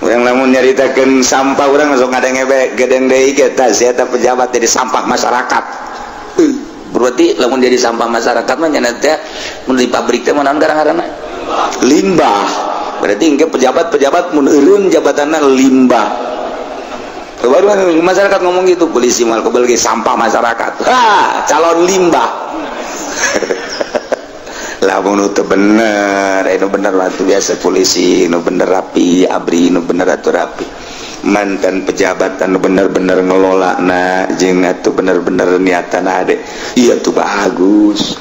Urang lamun nyaritakeun sampah urang langsung ngadenge bae gedeng deui ge tah sia eta pejabat jadi sampah masyarakat. Berarti lamun jadi sampah masyarakat mah nya teh mun di pabrik teh mah naon garang-garangna? Limbah. Berarti engke pejabat-pejabat mun eureun jabatanna limbah. Baru masyarakat ngomong gitu, polisi mal kebel ge sampah masyarakat. Ha, calon limbah. Lamun teu bener, nu bener lah tuh biasa polisi, nu bener rapi, abri nu bener atuh rapi. Mantan pejabat anu bener-bener ngelola na jeung atuh bener-bener niatan ade. Iya tuh bagus.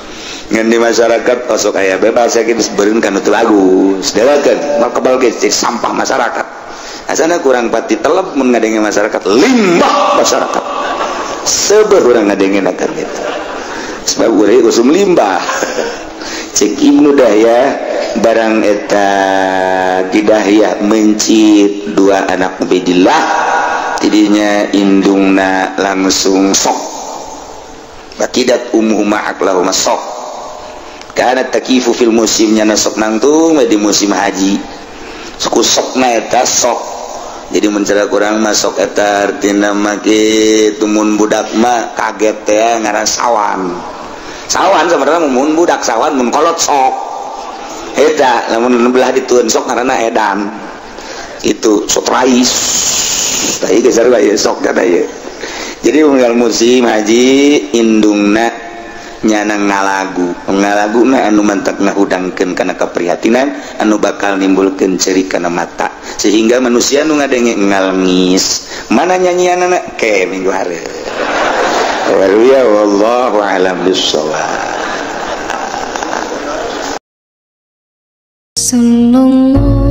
Ngan di masyarakat osok aya bebas sakitu beureun kan teu bagus. Delakeun mal kebal ge sampah masyarakat. Asana kurang pati telep mun ngadenge masyarakat limbah masyarakat. Seubeuh urang ngadenge akan gitu. Sebab urang usum limbah. Cek Ibnu Dahyah barang eta Didahyah mencit dua anak Ubaidillah tidinya indungna langsung sok. Bakidat ummuhuma aqlahuma sok. Kana takifu fil musimnya nasok nangtung di musim haji. Suku sokna eta sok Jadi mencara kurang masuk eta artina mah kitu mun budak mah kaget teh ngaran sawan. Sawan sebenarnya mun budak sawan mun kolot sok. Eta lamun belah ditueun sok ngaranna edan. Itu sotrais. Tah geus sarua ieu sok kana ieu. Jadi unggal musim haji indungna nyana ngalagu ngalaguna anu mantak ngahudangkeun kana keprihatinan anu bakal nimbulkeun ceri kana mata sehingga manusia nu ngadenge ngalengis mana nyanyianana ke minggu hareup. Ya wallahu alam bissawab. Sallallahu